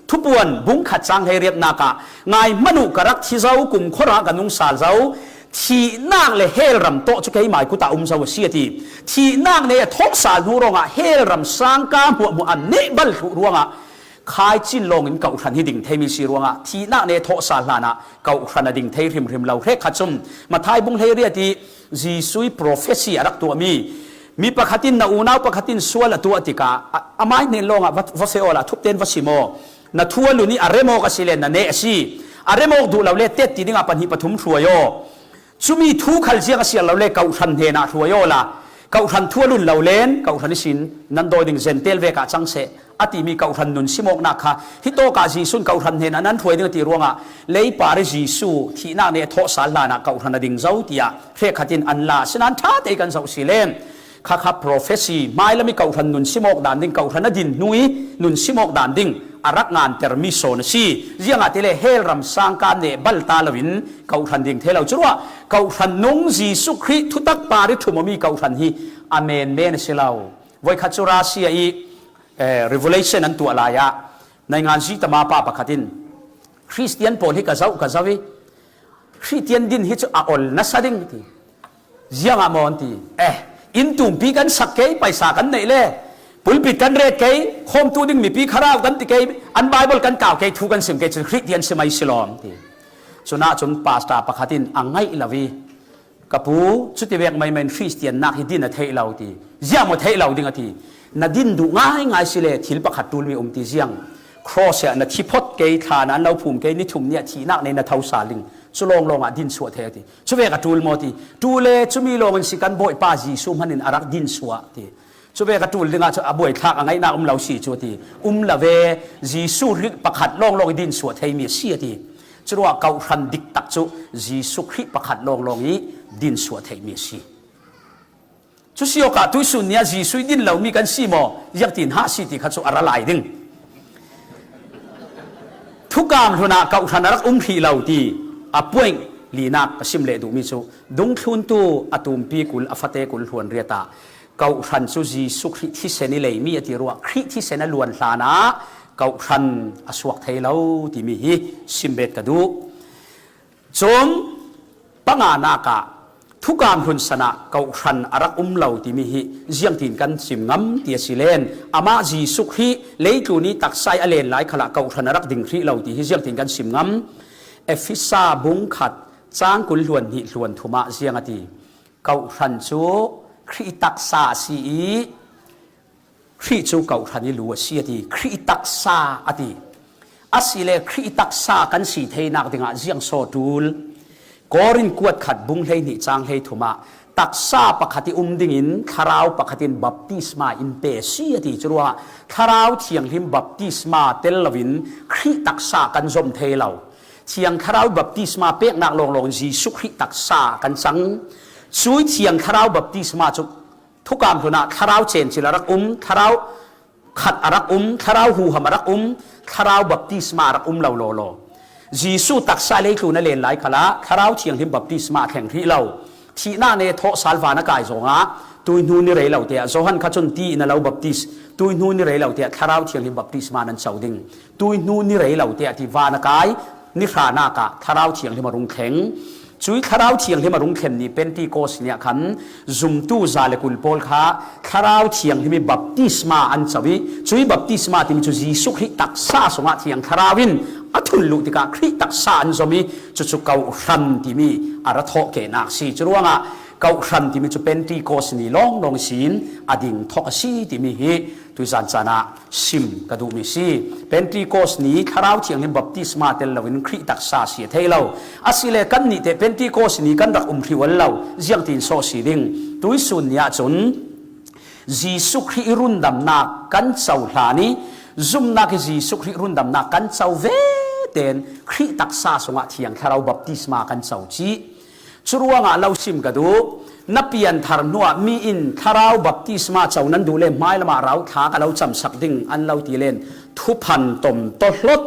Thupuan bung khat cang hleiriatnak ah, "Ngai hmanh uh, ka rak thi zo, kumkhua ah ka nung sal zo, thihnak le hell ram tawh cu keimai kut ah um zo a si," a ti. Thihnak nei a thawhsal hnu ruangah hell ram sangka hmuahhmuah a neh bal thluh ruangah khaicin lawngin kawhhran hi ding theimi si ruangah thihnak nei a thawhsal hlanah kawhhran a ding thei hrimhrim lo. Hrekkhat cun Matthai bung hleiriat i Jesuh i prophecy a rak tuahmi, mi pakhat in na unau pakhat in sual a tuah tikah a, amai hnen lawngah va, va feh awla thupten va sim aw. Na thu a lun i a rem awk a si le na neh a si. A rem awk duh lo le tet ti dingah pahnih pathum hruai aw. Cumi thu khal ziang a siar lo le kawhhran hnenah hruai awla kawhhran thu a lun lo len kawhhran ihsin nan dawi ding Jentail vek ah cang seh, a timi kawhhran nun simawknak kha hitawk ah Jesuh in kawhhran hnenah nan hruai ding a ti ruangah leipar i Jesuh thihnak nei a thawhsal hlanah kawhhran a ding zo tiah hrekkhat in an la. Asinain ṭha te kan zoh si le khakha prophecy, hmailam i kawhhran nun simawk dan ding, kawhhran a din hnu i nun simawk dan ding a rak ngantermi sawn a si. Ziangahtile hell ram sangka neh bal ta loin kawhhran ding thei lo. Curuah kawhhran nung Jesuh Khrih thutak par i ṭhum awmi kawhhran hi a menmen a si lo. Voikhat cu Russia i, eh, revolution an tuah lai ah Naingan zi tama pa pakhat in, "Khristian pawl hi ka zoh, ka zoh i, Khristian din hi cu a ol nasa ding," ti. "Ziangah maw?" an ti. "Eh, inn tumpi kan sak kei, paisa kan neih le, pulpit kan ret kei, khawmtu ding mipi kharau kan ti kei, an Bible kan kau kei, thu kan sim kei, cu Khristian si mai si lawm," ti. Cunah cun pastor pakhat in a ngaih lo i, "Ka pu, cuti vek maimai in Khristiannak hi din a theih lo," ti. "Ziah maw theih lo ding?" a ti. "Na din duh ngaingai si le thil pakhat ṭulmi um ti ziang. Cross ah na thi phot kei, thlan ah an lo phum kei, ni thum ni ah thihnak nei na tho sal ding. Cu lawnglawng ah din suah thei," a ti. "Cu vek a ṭul maw?" ti. "Ṭul e, cumi lawng in si kan Bawipa Jesuh hman in a rak din suah," ti. "Cu vek a ṭul dingah cu a buaithlak a ngaihnak um lo si cu," a ti. "Um lo ve, Jesuh rih pakhat lawnglawng i din suah theimi a si," a ti. Curuah kawhhran diktak cu Jesuh Khrih pakhat lawnglawng i din suah theimi a si. Cu si awkah tuisun ni ah Jesuh i din lomi kan si maw? Ziangtin hah si ti kha cu a ra lai ding. Thukam hlun ah kawhhran a rak um hrih lo ti a point linak ka sim leh duhmi cu, dungthluntu a tumpi kul, a fate kul hluan riat ah kawhhran cu Jesuh Khrih thisen i leimi a ti ruah, Khrih thisen a luan hlanah kawhhran a suak thei lo timi hi simbet ka duh. Cun panganak ah thukam hlun san ah kawhhran a rak um lo timi hi ziangtin kan sim ngam ti a si len, amah Jesuh Khrih leitlun i taksa i a len lai khalah kawhhran a rak ding hrih lo ti hi ziangtin kan sim ngam? Efesa bung khat cang kul hluan hnih hluan thum ah ziang a ti? Kawhhran cu Khrih taksa a si i, Khrih cu kawhhran i lu a si a ti. Khrih taksa a ti. Asile Khrih taksa kan si theinak dingah ziang so ṭul? Korin kuat khat bung hleihnih cang hleithum ah taksa pakhat i um dingin thlarau pakhat in baptisma in pe a si a ti. Curuangah Thlarau Thianghlim baptisma tel loin Khrih taksa kan zom thei lo. Thiang Thlarau baptisma peknak lawnglawng Jesuh Khrih taksa kan cang. Cui Thiang Thlarau baptisma cu thukam hlun ah Thlarau cencil a rak um, Thlarau khat a rak um, Thlarau huham a rak um, Thlarau baptisma a rak um lo lawlaw. Jesuh taksa leitlun a len lai khalah Thlarau Thianghlim baptisma a thleng hrih lo. Thihnak ne thawh sal van a kai zongah tuihnu ni rei lo te ah, Johan kha cun ti in a lo baptis, tuihnu ni rei lo te ah Thlarau Thianghlim baptisma nan co ding. Tuihnu ni rei lo te ah ti van a kai, ni hranak ah Thlarau Thianghlim a rung thleng. Cui Thlarau Thianghlim a rung thlen ni Pentecost ni ah khan zumtu za le kul pawl kha Thlarau Thianghlim i baptisma an co i, cui baptisma timi cu Jesuh Khrih taksa sungah Thiang Thlarau in a thun luh tikah Khrih taksa an zom i, cucu kawhhran timi a ra thawh kehnak si. Curuangah kawhhran timi cu Pentecost ni lawnglawng sin a ding thawk a si timi hi tuizan caan ah sim ka duhmi si. Pentecost ni Thlarau Thianghlim baptisma tel loin Khrih taksa si a thei lo. Asile kannih teh Pentecost ni kan rak um hrih ual lo, ziangtin sawh si ding? Tuisun ni ahcun Jesuh Khrih i rundamnak kan co hlan i, zumnak i Jesuh Khrih rundamnak kan co ve tein Khrih taksa sungah Thiang Thlarau baptisma kan co cih. Curuangah lo sim ka duh, na pianthar hnuah mi in Thlarau baptisma co nan duh le hmailam ah rauthla ka lo camsak ding an lo ti len thuphan tom tawhlot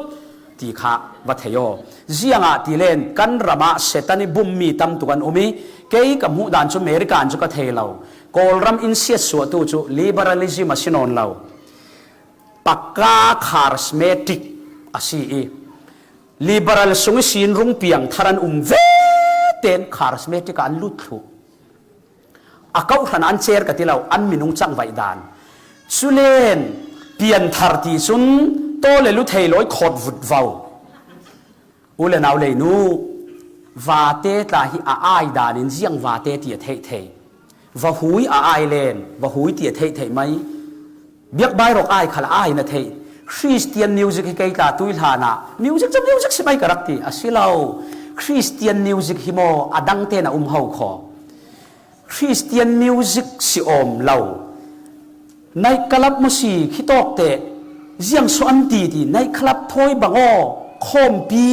ti kha va thei aw. Ziangah ti len kan ram ah Satan i bummi tam tuk an um i, kei ka hmuh dan cu America in cu ka thei lo. Kawlram in siatsuahtu cu liberalism a si nawn lo. Pakka charismatic a si i, liberal sung ihsin rung piang thar an um ve tein charismatic ah an lut thluh. A kawhhran an cer ka ti lo, an minung cangvaih dan. Culen pianthar ti cun taw le lu thei lawi khawt vut vo. U le nau leinu, vate tla hi a ai dan in ziang vate ti a theih thei. Vahui a ai len vahui ti a theih thei mai. Biakbai rawk ai khal a ai na theih. Christian music hi kei tla tui hlan ah music cu music si mai ka rak ti. A si lo. Christian music hi maw a dang tein a um ho kho. Christian music si awm lo. Night club maw si khi tawk teh ziang so an ti ti, night club thawi bang aw, khawmpi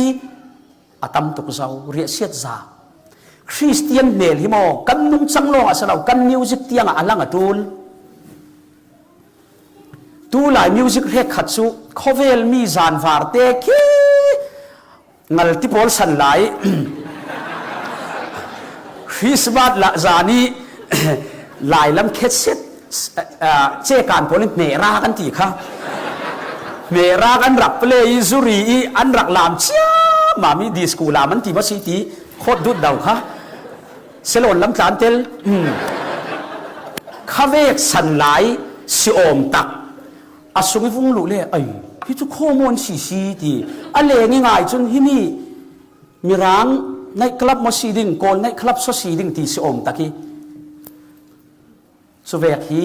a tam tuk zo, riahsiat za. Christian hmel hi maw kan nungcang lawng a si lo, kan music tiang ah a lang a tul. Tulai music hrekkhat cu khawvel mi zanvarte khi ngal ti pawl san lai. Christmas lah zan i lailam khetset, ah, cekan pawl in hmeh ra kan ti kha. Hmerang an rak play i, zuri i an rak lam cia mah mi, disco lam an ti maw si ti, khawt dut dau kha. Salon lam tla an tel. Hmm. Khavek san lai si awm tak. A sung i vung luh le, ai, hi cu khaw maw an si si ti. A leng i ngai cun hi mi Mirang night club maw si ding, Kawl night club saw si ding ti si awm tak i. Cuvek hi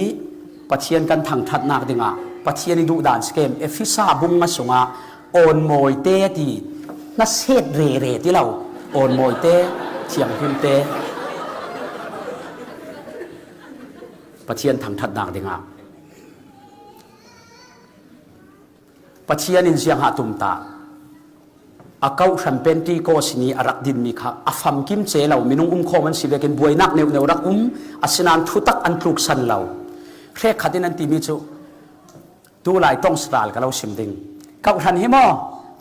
Pathian kan thangṭhatnak dingah Pathian i duhdan si kem, Efesa bung nga sungah awnmawite ti, na set rere ti lo, awnmawite, thianghlimte, Pathian thangṭhatnak dingah. Pathian in ziang hah tum ta. A kawhhran Pentecost ni a rak dinmi kha a famkim ce lo, minung um khawm an si vekin buainak neuhneuh rak um, asinain thutak an tluksan lo. Hrekkhat in an timi cu, tulai tong sral ka lo sim ding. Kawhhran hi maw?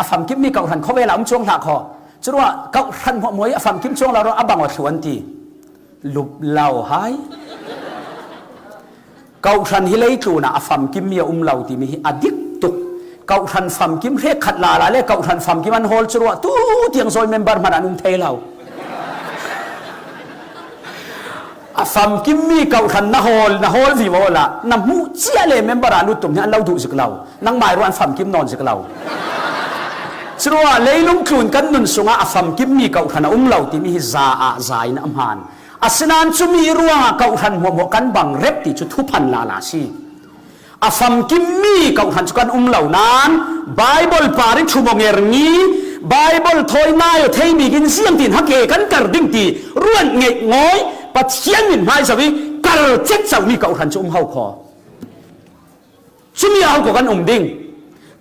A famkimmi kawhhran khawvel ah um cuang hlah kho. Curuah kawhhran hmuahhmuah hi a famkim cuang lo, a bang aw thluh an ti. Lup lo hai. Kawhhran hi leitlun ah a famkimmi a um lo timi hi a dik tuk. Kawhhran famkim hrekkhat lala le kawhhran famkim an hawl curuah tu tiang zawi member hmanh an um thei lo. A famkimmi kawhhran na hawl, na hawl vivo la, na hmuh cia le member ah lut tum hi an lo duh zik lo. Nangmai ruah an famkim nawn zik lo. Curuah leilung tlun kan nun sungah a famkimmi kawhhran a um lo timi hi za ah za in a hmaan. Asinain cumi ruangah kawhhran hmuahhmuah kan bang rep ti cu thuphan lala a si. A famkimmi kawhhran cu kan um lo nain Baibal par i thum aw ngerngi, Baibal thawi nai aw thei bik in ziangtin hake kan kar ding ti ruat ngeih ngawi Pathian min hmai zoh i kar cek comi kawhhran cu um ho kho. Cumi a hoko kan um ding.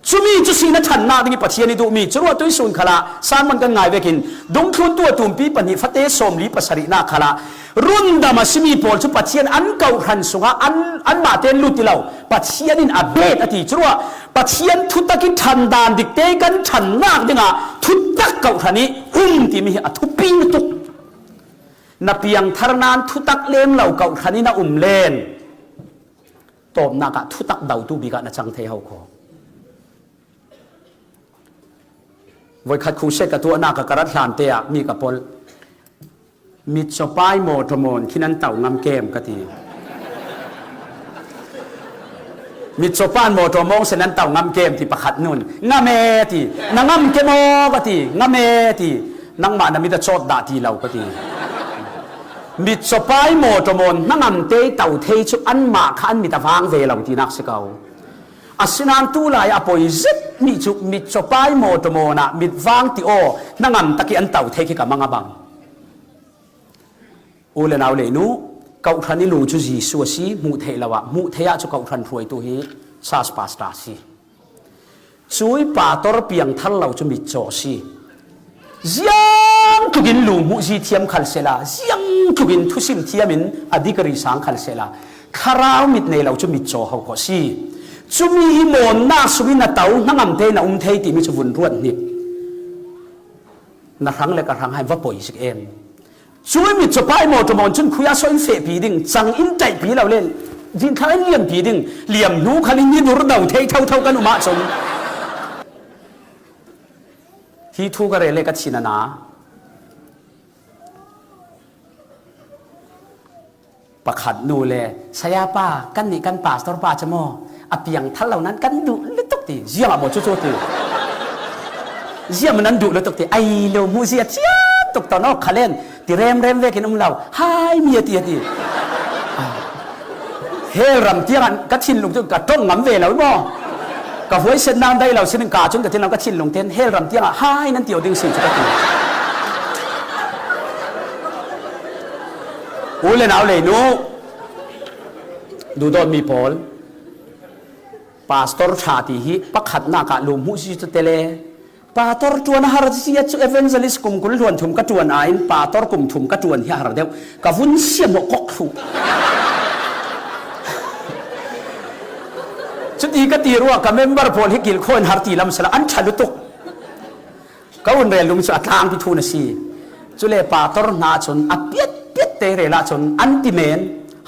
Cumi cu si na ṭhannak ding i Pathian i duhmi, curuah tuisun khalah sermon kan ngai vekin dungthluntu a tumpi pahnih fate sawmli pasarihnak khalah rundam a simi pawl cu Pathian an kawhhran sungah an, anmah tein lut ti lo. Pathian in a bet a ti. Curuah Pathian thutak i ṭhan dan dikte kan ṭhannak dingah thutak kawhhran i um timi hi a thupi lutuk. Na piangthar nain thutak lem lo kawhhran in a um len. Tawpnak ah thutak dotu bik ah na cang thei ho kho. Voikhat khuset ka tuahnak ah ka rat hlan te ah mi ka polh. Mitcaw pai maw ṭawmawn khi nan tau ngam kem ka ti. Mitcaw pan maw ṭawmawn se nan tau ngam kem ti pakhat nun. Ngam e ti. Na ngam ke maw ka ti. Ngam e ti. Nangmah na mit a cawt dah ti lo ka ti. Mitcaw pai maw ṭawmawn hnangam te i tau thei cu anmah kha an mit a vang ve lo tinak si ko. Asinain tulai a poi zet mi cu mitcaw pai maw ṭawmawn ah mit vang ti aw hnangam tak i an tau thei khi ka mang a bang. U le nau le nu, kawhhran i lu cu Jesuh a si, hmuh theih lo ah, hmuh theih ah cu kawhhran hruaitu hi church pastor a si. Cui pastor piangthar lo cu mitcaw a si. Ziang tlukin lu hmuhzi thiam khal sehla, ziang tlukin thusim thiam in a degree sang khal sehla, thlarau mit nei lo cu mitcaw ho kho a si. Cumi hi mawnnak sungin na to hnangam te na um thei timi cu vun ruat hnik. Na hrang le ka hrang hai va poi zik em? Cui mitcaw pai maw ṭawmawn cun khui ah sawh in fehpi ding, cang in ṭaihpi lo le, zin thla in liampi ding, liam hnu khal in ni dur do thei thotho kan um ahcun. Hi thu ka rel le ka thin a na. Pakhat nu le, "Saya pa, kannih kan pastor pa cu maw, a piangthar lo nan kan duh lutuk," ti. Ziangah maw cucu ti. Ziah maw nan duh lutuk ti. Ai lo, hmuhzi a thiam tuk tawn aw, khalen ti remrem vekin um lo. Hai mi a ti, a ti. Hell ram tiangah ka thinlung cu ka ṭong ngam ve lo maw? Ka huaiset nang dai lo sinin ka cun ka thinlung, ka thinlung ten hell ram tiangah hai nan ti aw ding si cu ka ti. U le nau le nu, duhdawtmi pawl, pastor ṭha ti hi pakhatnak ah lu hmuhzi cu te le, pastor ṭuan a har zia cu evangelist kum kul hluan thum ka ṭuan ah in pastor kum thum ka ṭuan hi a har deuh, ka vun siam awk kok thluh. Cuti ka ti ruah ka member pawl hi kilkhaw in har ti lam sala an ṭha lutuk. Ka vun rel lung cu a tlangpi thu na si. Cule pastor hna cun a piat piat te rel ah cun an ti men,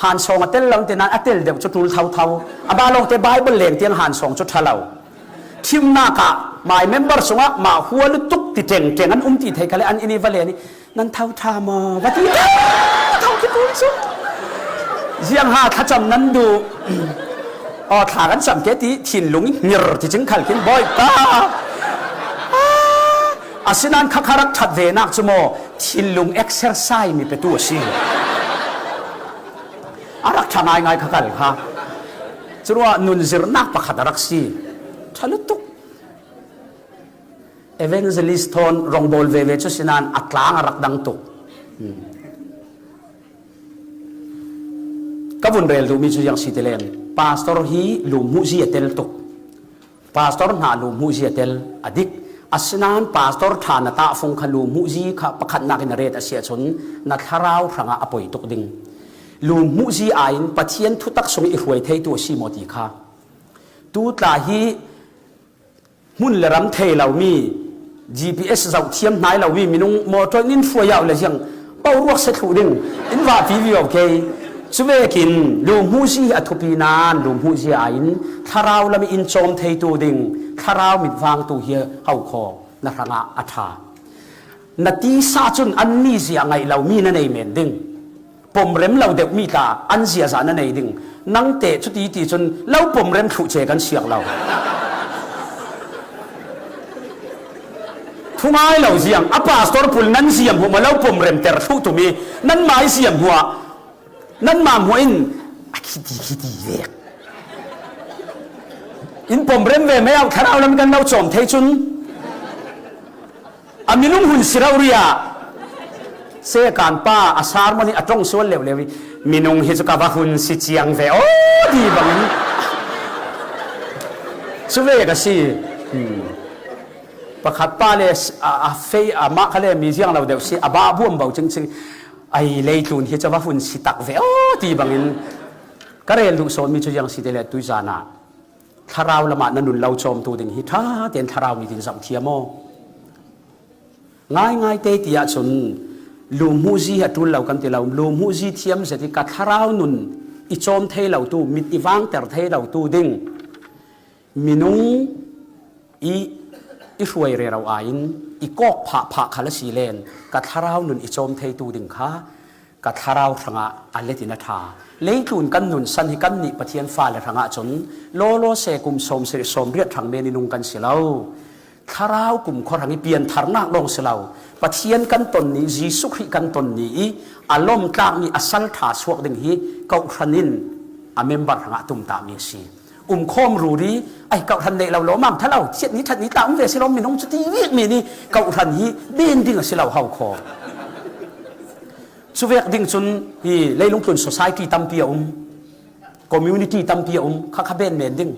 hansawng a tel lo te nan a tel deuh cu ṭul thotho. A balawng te Bible leng tiang hansawng cu ṭha lo. Thimnak ah my member sungah mah hua lutuk ti tengteng an um ti thei kha le an inn i va len i, "Nan tho ṭha maw?" va ti tho ki pum cu. Ziang ha thlacam nan duh? Aw, thla kan cam ke ti thinlung i hngir ti cing khal khin, Bawipa. Asinain khakha rak ṭhat ve nak cu maw, thinlung exercise mi petu a si. A rak ṭha ngaingai kha kal kha. Curuah nunzirnak pakhat a rak si. Ṭha lutuk. Evangelist thawn rongbawl veve cu sinain a tlang a rak dang tuk. Hmm. Ka vun rel duhmi cu ziang si ti len, pastor hi lumhmuhzi a tel tuk. Pastor hna lumhmuhzi a tel a dik. Asinain pastor ṭha na tahfung kha lumhmuhzi kha pakhatnak in a ret a si ahcun na thlarau hrangah a poi tuk ding. Lumhmuhzi aiin Pathian thutak sung i hruai theitu a si maw ti kha. Tu tla hi hmun le ram thei lomi, G P S zoh thiam hnai lomi minung motor in hruai ah le ziang boruak si thluh ding in vahpi vivo ke. Cuvekin lumhmuhzi hi a thupi nain lumhmuhzi aiin thlarau lam in cawm theitu ding, thlarau mitvangtu hi ho kho na hrangah a ṭha. Na tisa cun anni zia ngaih lomi na nei men ding. Pom rem lo deuhmi tla an ziaza na nei ding. Nang teh cuti ti cun lo pom rem thluh ce kan siak lo. Thungai lo ziang, a pastor pul nan ziam hmuh maw, lo pom rem ter thluh tumi, nan mai ziam hmuah, nan mah hmuah in a khiti khiti vek. In pom rem ve mai au, thlarau lam kan lo cawm thei cun. A minung hun si rori ah, sekan pa a sermon hi a ṭong sual leuleu i, "Minung hi cu ka va hun si ciang ve aw," ti bangin. Cu ve ka si. Hmm. Pakhat pa le a, a fei, a mah kha le mi ziang lo deuh si, a bah buam bo cingcing. "Ai, leitlun hi cu va hun si tak ve aw," ti bangin. Ka rel duh sawnmi cu ziang si te le tuizan ah. Thlarau lamah na nun lo cawmtu ding hi ṭha tein thlarau ni tin zoh thiam aw. Ngaingai te ti ahcun, lumhmuhzi hi a ṭul lo kan ti lo, lumhmuhzi thiam zet i ka thlarau nun i cawm thei lotu, mit i vangter thei lotu ding minung i, i hruai rero aiin i kawk phah phah khal a si len ka thlarau nun i cawm theitu ding kha ka thlarau hrangah a let in a ṭha. Leitlun kan nunsan hi kannih Pathian fale hrangah cun lawlaw se kum sawmsarih sawmriat hrang men i nung kan si lo. Thlarau kumkhua hrang i piantharnak lawng si lo. Pathian kan ton ni, Jesuh Khrih kan ton ni i a lawmtlakmi a sal ṭha suak ding hi kawhhran in a member hrangah tumtahmi a si. Umkhawm ruri, ai, kawhhran neih lo lawmam tha lo, chiat ni ṭhat ni tla um ve si lo, minung cu ti vikmi ni kawhhran hi ben ding a si lo, ho kho. Cuvek ding cun hi leilung tlun society tampi a um, community tampi a um, khakha ben men ding.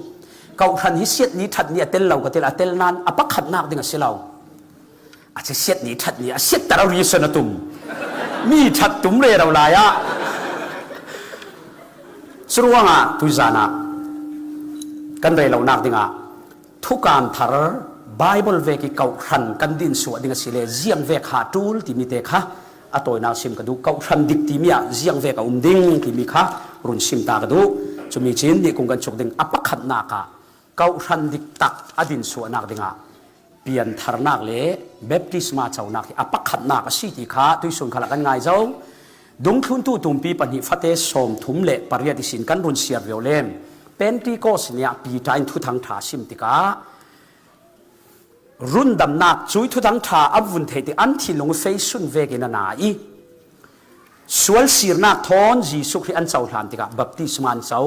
Kawhhran hi siat ni ṭhat ni a tel lo ka ti lo, a tel nain a pakhatnak ding a si lo. A si siat ni ṭhat ni a siat taro reason a tum. Mi ṭhat tum rero lai ah. Curuangah tuizan ah kan rei lonak dingah thukan thar Bible vek i kawhhran kan din suah ding a si le ziang vek ha ṭul timi te kha a tawinak sim ka duh. Kawhhran dik timi ah ziang vek a um ding timi kha run sim ta ka duh. Cumi cin nih kung kan chuk ding a pakhatnak ah kawhhran dik tak a din suahnak dingah piantharnak le baptisma conak hi a pakhatnak a si ti kha tuisun khalah kan ngai zo. Dungthluntu tumpi pahnih fate sawmthum le pariat ihsin kan run siar violem. Pentecost ni ah Peter in Thuthang ṭha a sim tikah rundamnak cui Thuthang ṭha an vun theih tik an thinlung fei sun vekin a na i sual sirnak thawn Jesuh Khrih an cohlan tikah baptisma an co,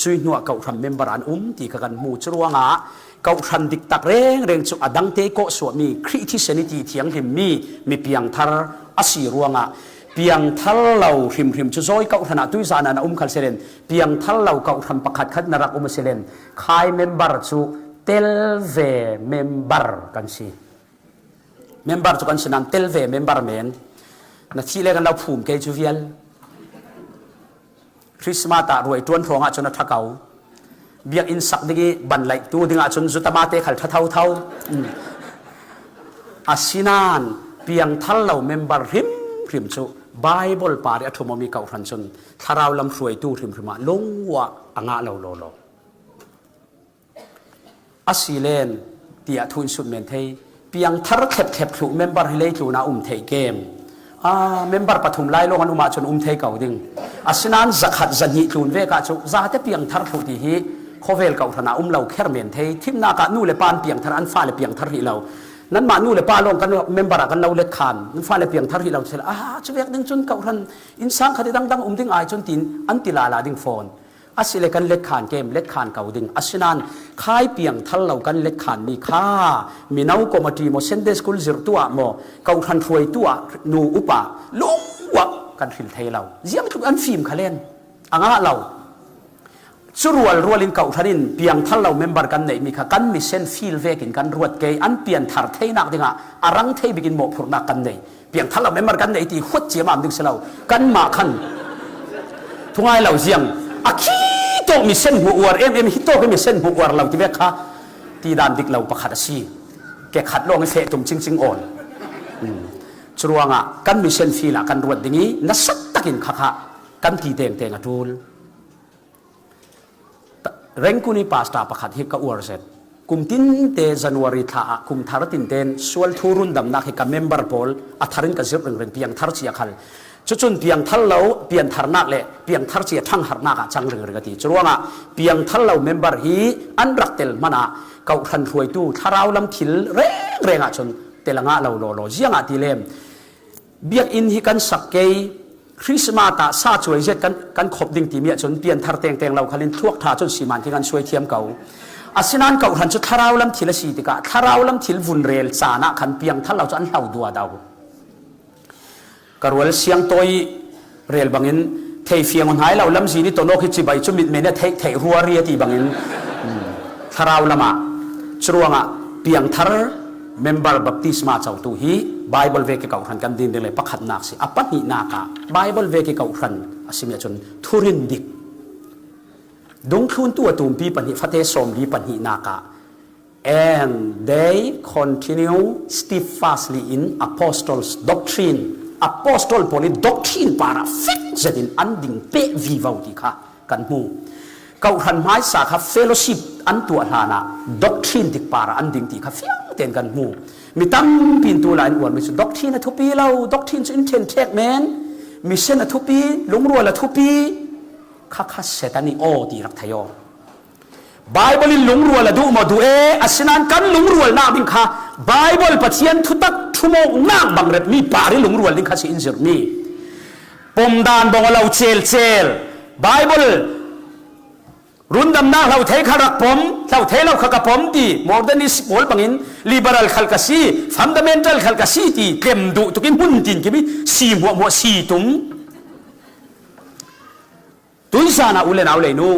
cui hnuah kawhhran member an um ti kha kan hmu. Curuangah kawhhran diktak rengreng cu a dangte kawhsuahmi Khrih thisen i ti thianghlimmi mi piangthar a si ruangah piangthar lo hrimhrim cu zawi kawhhran ah tuizan ah na um khal selen piangthar lo kawhhran pakhatkhat na rak um a selen khai member cu tel ve member kan si. Member cu kan si nain tel ve member men. Na thih le kan lo phum kei cu vial. Christmas ah ruai ṭuan hrawng ah cun a ṭha ko. Biakinn sak ding i ban laih tu ding ah cun zutamate khal ṭha thotho. Um. Asinain piangthar lo member hrimhrim cu Bible par i a ṭhum awmi kawhhran cun thlarau lam hruaitu hrimhrim ah lungua a ngah lo lawlaw. A si len Tiah thu in sut men thei. Piangthar thlep thlep thluh member hi leitlun ah um thei kem. A member pathum lai lawng an um ahcun um thei ko ding. Asinain zakhat zahnih tlun vek ahcun zate piangthar thluh ti hi khawvel kawhhran ah um lo kher men thei. Thimnak ah nu le pa an piangthar, an fale piangthar rih lo. Nanmah nu le pa lawng kan member ah kan lo let khan, nan fale piangthar rih lo ti si lo. A cu vek ding cun kawhhran innsang khat i dangdang um ding ai cun tiin an ti lala ding fawn. Asile kan let khan kem, let khan ko ding. Asinain khai piangthar lo kan let khan mi kha mino committee maw, Sunday school zirhtu ah maw, kawhhran hruaitu ah, nu upa lungwak kan hril thei lo. Ziangtluk an fim kha len a ngah lo. Cu rualrual in kawhhran in piangthar lo member kan neihmi kha kan mission field vekin kan ruat ke, an pianthar theinak dingah a rang thei bikin mawhphurhnak kan nei. Piangthar lo member kan nei ti huat ciamam ding si lo. Kanmah khan thungai lo ziang a khi tawk mission hmuh uar em em, hi tawk mission hmuh uar lo ti vek kha ti dan dik lo pakhat a si. Ke khat lawng i feh tum cingcing awn. Hmm. Curuangah kan mission field ah kan ruat ding i nasat takin khakha kan ti tengteng a ṭul. Rengkuni pastor pakhat hi ka uar zet. Kum tinte January thla ah kum thar tinten sual thu rundamnak hi ka member pawl a thar in ka zirh ringring, piangthar cia khal. Cucun piangthar lo piantharnak le piangthar cia ṭhangharnak ah cang ringring a ti. Curuangah piangthar lo member hi an rak tel hmanah kawhhran hruaitu thlarau lam thil rengreng ah cun tel a ngah lo lawlaw. Ziangahtile biakinn hi kan sak kei, Christmas ah sa cuai zet kan, kan khop ding timi ahcun pianthar tengteng lo khalin thluak ṭha cun siman khi kan suai thiam ko. Asinain kawhhran cu thlarau lam thil a si tikah thlarau lam thil vun rel caan ah khan piangthar lo cu an hlo duado. Ka rual siangtawi rel bangin theifiang hna lo lamzin i tonawk hi cibai cu mitmen a theih theih ruari a ti bangin, um, thlarau lamah curuangah piangthar member baptisma cotu hi Bible vek i kawhhran kan din ding le pakhatnak si. A pahnihnak ah Bible vek i kawhhran a simi ahcun thurin dik, dungthluntu a tumpi pahnih, fate sawmli pahnihnak ah, "And they continue steadfastly in apostles' doctrine." Apostle pawl i doctrine parah fek zetin an ding peh vivo ti kha kan hmu. Kawhhran hmaisa kha fellowship an tuah hlanah doctrine dik parah an ding ti kha fiang tein kan hmu. Mi tampi in tulai in uarmi cu doctrine a thupi lo, doctrine cu in ṭhenṭhek men, mission a thupi, lungrual a thupi, khakha Satan i aw ti rak thei aw. Bible in lungrual a duh maw? Duh e, asinain kan lungrualnak ding kha Bible Pathian thutak thumawknak bangrep mi par i lungrual ding kha si in zirhmi. Pom dan bawng a lo celcel. Bible rundamnak hlo thei kha rak pom, hlo thei lo kha ka pom ti, modernist pawl bangin liberal khal ka si, fundamental khal ka si ti, tlem duh tukin hmun tin kimi si hmuahhmuah si tum. Tuizan ah u le nau lei nu,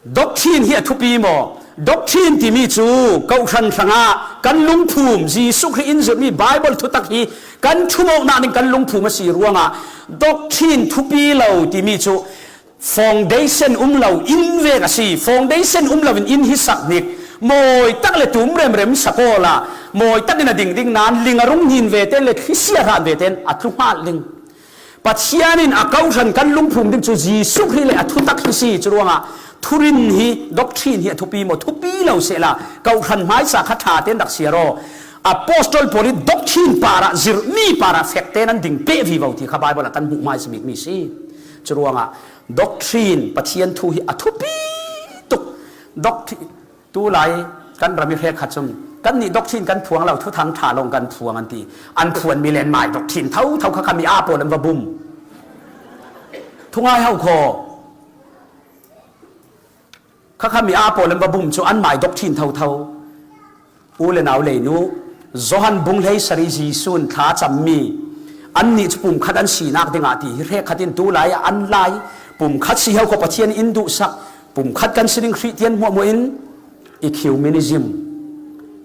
doctrine hi a thupi maw? Doctrine timi cu kawhhran hrangah kan lungphum, Jesuh Khrih in zirhmi Bible thutak hi kan thumawknak ding kan lungphum a si ruangah doctrine thupi lo timi cu foundation um lo inn vek a si. Foundation um lo in inn hi sak hnik. Mawi tak le tum remrem sak awla mawi takin a ding ding nain ling a rung hnin ve ten le thlisia hran ve ten a tlu hngal ding. Pathian in a kawhhran kan lungphum ding cu Jesuh Khrih le a thutak hi si. Curuangah thurin hi, doctrine hi a thupi maw? Thupi lo sehla kawhhran hmaisa kha ṭha tein rak siar aw. Apostol pawl i doctrine parah zirhmi parah fek tein an ding peh vivo ti kha Bible ah kan hmuh hmaisa bikmi si. Curuangah doctrine, Pathian thu hi a thupi tuk. Doctrine, tulai kan ram i hrekkhat cun kannih doctrine kan phuang lo, thuthang ṭha lawng kan phuang an ti. An phuanmi len mai doctrine thotho kha khami aa pawl an va bum. Thungai ho kho. Kha khami aa pawl an va bum cu an mai doctrine thotho. U le nau lei nu, Johan bung hleisari Jesuh in thla a cammi annih cu pumkhat an sinak dingah ti hi hrekkhat in tulai ah an lai. Pumkhat si ho kho, Pathian in duhsak, pumkhat kan si ding Khrih tian hmuahhmuah in ecumenism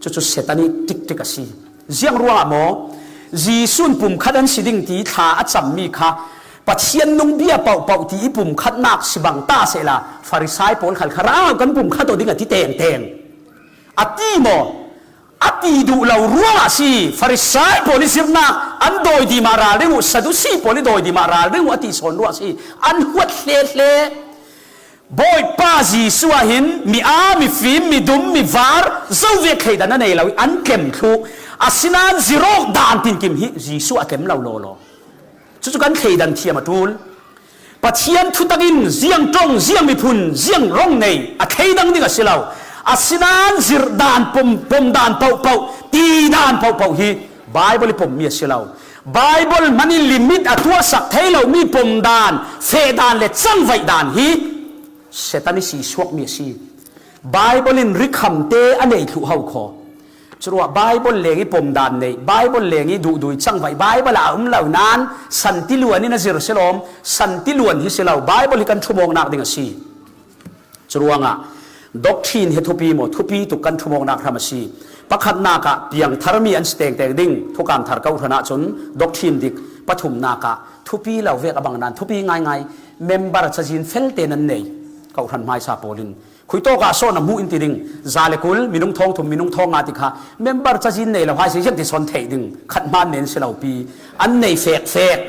cucu Satan i tiktik a si. Ziang ruangah maw? Jesuh in pumkhat an si ding ti thla a cammi kha Pathian nung bia pohpoh ti i pumkhatnak si bang ta sehla Farisai pawl khal kha rau kan pumkhat aw ding a ti tengteng a ti maw? A ti duh lo ruangah si. Farisai pawl i zirhnak an dawi dih mah ralring uh, Sadusi pawl i dawi dih mah ralring uh a ti sawn ruah si. An huat hlehle. Bawipa Jesuh ah hin mi aa, mi fim, mi dum, mi var, zo vek thleidan a nei lo i an tlem thluh. Asinain zir awk dan tinkim hi Jesuh a tlem lo lawlaw. Cucu kan thleidan thiam a ṭul. Pathian thutak in ziang ṭong, ziang miphun, ziang rawng nei a thleidang ding a si lo. Asinain zir dan, pom, pom dan pohpoh, ti dan pohpoh hi Bible i pommi a si lo. Bible hmangin limit a tuahsak thei lomi pom dan, feh dan le cangvaih dan hi Satan i sisuakmi a si. Bible in rikhamte a nei thluh ho khaw. Curuah Bible leng i pom dan nei, Bible leng i duhduh i cangvaih, Bible ah a um lo nan, santiluan in a zir si lawm, santiluan hi si lo, Bible hi kan ṭhumawknak ding a si. Curuangah doctrine hi thupi maw, thupi tuk kan ṭhumawknak hram a si. Pakhatnak ah piangtharmi an si tengteng ding, thukam thar kohhran ah cun doctrine dik, pathumnak ah thupi lo vek a bang nan, thupi ngaingai, member cazin felte nan nei, kohhran hmaisa pawl in. Khuitawk ah sawn a hmuh in ti ding, za le kul, minung thawng thum, minung thawng nga ti kha, member cazin nei lo hai si, ziang ti sawn theih ding, khat hmaan nen si lo pi, an nei fekfek.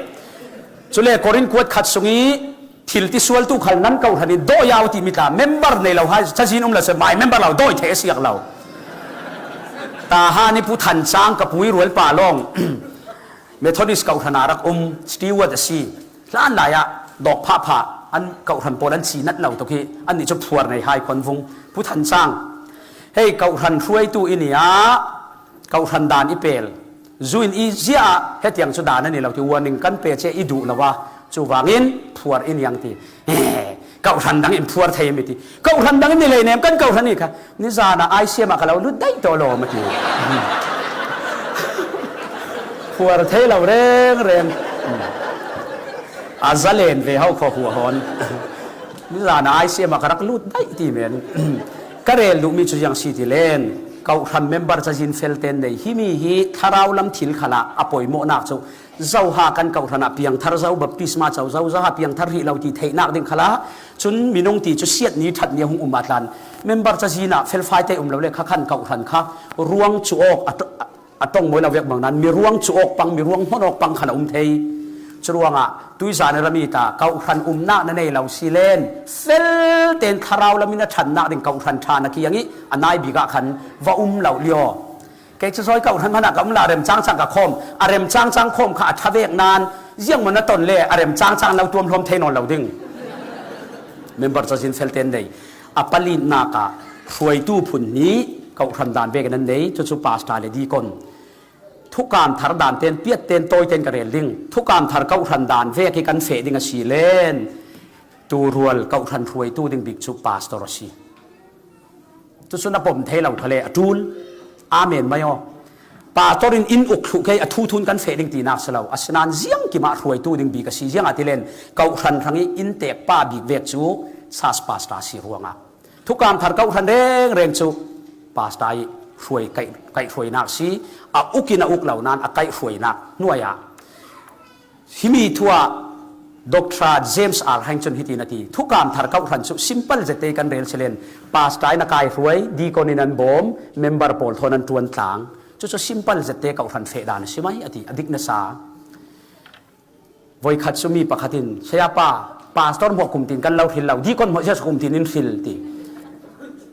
Cule Korin kuat khat sung i thil ti sualtu khal nan kohhran in dawh ya uh timi tla, member nei lo hai, cazin um lo se, mai member lo, dawi theih a siak lo. Tahan i Pu Than Cang ka pu i rualpa lawng, Methodist kohhran ah rak um, steward a si. Hlan lai ah dawk phahphah, an kohhran pawl an ci nat lo tuk hi, annih cu phuar nei hai khuan vung. Pu Than Cang, hei, kohhran hruaitu i ni ah, kohhran dan i pel. Zu in i zia ah hetiang cu dan a ni lo ti, warning kan pe cia i duh lo a, cu vangin phuar i niang ti. Kohhran dang in phuar thei mi ti. Kohhran dang in ni lei nem kan kohhran i kha. Nizan ah I C M ah ka lo lut daih tawh lawm a ti. Phuar thei lo rengreng. A zalen ve ho khaw huahawn. Nizan ah I C M ah ka rak lut daih ti men. Ka rel duhmi cu ziang si ti len, kohhran member cazin felten nei. Himi hi thlarau lam thil khalah a poimawhnak cu Zoha kan kohhran ah piangthar zo, baptisma co zo, zoha piangthar hrih lo ti theihnak ding khalah, cun minung ti cu siat ni, ṭhat ni a hung um ah tlan. Member cazin ah felfai te um lo le kha khan kohhran kha ruang cu awk a ṭo-, a ṭong mawi lo vek bang nan, mi ruang cu awk pang, mi ruang hmon awk pang khan a um thei. Curuangah tuizan i rami ta kohhran umnak na nei lo si len, felten thlarau lam in a ṭhannak ding kohhran ṭha na kiang i a nai bik ah khan va um lo lio. Kei cu zawi kohhran hmanh ah ka um lai, a remcang cang ka khawm. A remcang cang khawm kha a ṭha vek nan, ziangmaw na ton le a remcang cang lo tuam hlawm thei nawn lo ding. Member cazin felten nei. A palinak ah hruaitu phun hnih kohhran dan vekin an nei, cucu pastor le deacon. Thukam thar dan ten, piat ten, tawi ten ka rel ding. Thukam thar kohhran dan vek hi kan feh ding a si len, tu rual kohhran hruaitu ding bik cu pastor a si. Cucu na pom thei lo kha le a ṭul. Amen mai aw. Pastor in in uk thluh kei a thu thun kan feh ding tinak si lo. Asinain ziangkim ah hruaitu ding bik a si. Ziangahtile kohhran hrang i in tekpa bik vek cu church pastor a si ruangah. Thukam thar kohhran rengreng cu pastor i hruai, kaih, kaih hruainak si. A uk in a uk lo nan a kaih hruainak hnuai ah Himi thu ah Doctor James R. Hank cun hiti na ti, thukam thar kohhran cu simple zette kan rel si len, pastor in a kai hruai, deacon in an bawm, member pawl thawn an ṭuan tlang. Cucu simple zette kohhran feh dan a si mai, a ti, a dik nasa. Voikhat cu mi pakhat in, "Sayapa, pastor hmuah kum tin kan lo hril lo, deacon hmuah ziahsa kum tin in hril," ti.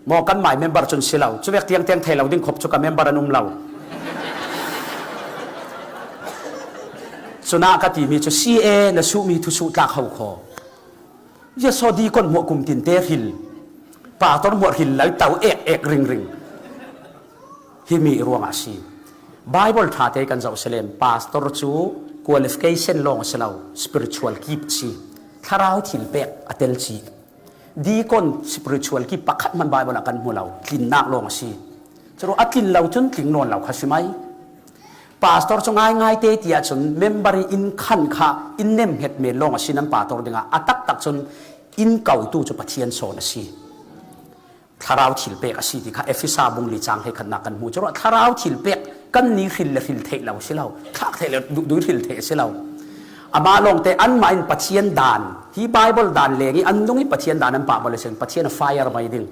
Maw kan mai member cun si lo. Cuvek tiangtiang thei lo ding khop cu ka member an um lo. Cunah ka timi cu C A na suhmi thusuh tlak ho khaw. Ziasaw deacon hmuah kum tinte hril. Pastor hmuah hril lo to ek ek ringring. Himi ruangah a si. Bible ṭha te kan zoh selen, pastor cu qualification lawng a si lo, spiritual gift a si. Thlarau thil pek a tel cih. Deacon spiritual gift pakhat hmanh Bible ah kan hmu lo, tlinnak lawng a si. Curuh a tlin lo cun tling nawn lo kha si mai. Pastor cu ngaingai te tiah cun member i in khan kha in nemhnget men lawng a si nan pastor dingah, a taktak cun in kotu cu Pathian sawn a si. Thlarau thil pek a si ti kha Efesa bung li cang hleikhatnak kan hmu. Curuh thlarau thil pek kan ni hril le hril theih lo si lo, thlak theih le duhdui hril theih a si lo. Amah lawngte anmah in Pathian dan, hi Bible dan leng i an nung i Pathian dan an pah maw le seng, Pathian a fire mai ding.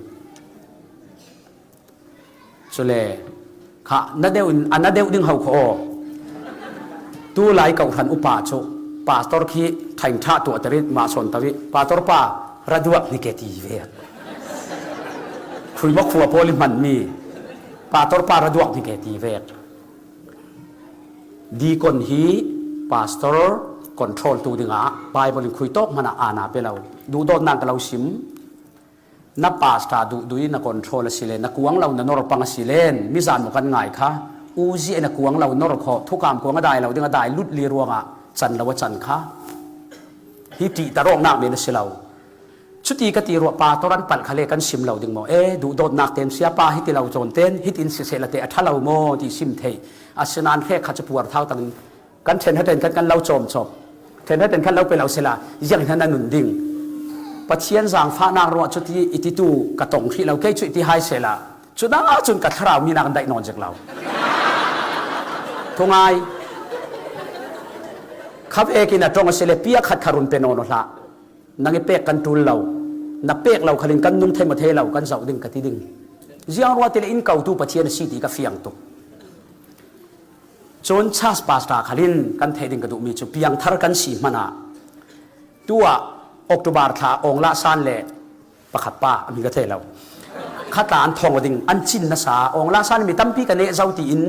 Cule kha na deuh in, a na deuh ding ho kha aw. Tulai kohhran upa cu pastor khi ṭhaingṭha tuahter i mah sawn to i, "Pastor pa, Raduak ni ke ti vek. Khuimawk khua pawl i hmanmi pastor pa raduak ni ke ti vek. Deacon hi pastor control tu dingah Bible in khui tawk hmanah aana pe lo. Duhdawtnak ka lo sim. Na pastor duhdui na control a si le, na kuang lo na nor pang a si len, mizan maw kan ngai kha. Uzi e na kuang lo nor khaw, thukam kuang a dai lo ding a dai lut li ruangah can lo a can kha. Hi ṭihta rawknak men a si lo. Cuti ka ti ruah, pastor an palh kha le kan sim lo ding maw? E, duhdawtnak ten siapa hiti lo cawn ten, hitin siseh la te a ṭha lo maw ti sim theih. Asinan hrekkhat cu puar thau takin kan ṭhen haten khat kan lo cawmcawm. Ṭhen haten khat lo pe lo sela, ziang hna na nun ding. Pathian zaangfahnak ruah cuti i titu ka tong hrih lo, kei cu i ti hai sela. Cu dah cun ka thlarau mi nak an daih nawn zik lo. Thungai. Kha vekin a ṭong a si le, piak khat kha run pe nawn aw hlah. Nang i pek kan ṭul lo. Na pek lo khalin kan nung thei maw thei lo, kan zoh ding ka ti ding. Ziang ruah ti le in kotu Pathian a si ti ka fiang tuk. Cun church pastor khalin kan theih ding ka duhmi cu piangthar kan si hmanah tuah October thla awng lah san le pakhat pa a mi ka thei lo. Khata an thawng aw ding, an cin nasa, awng lah san mi tampi ka neh zo tiin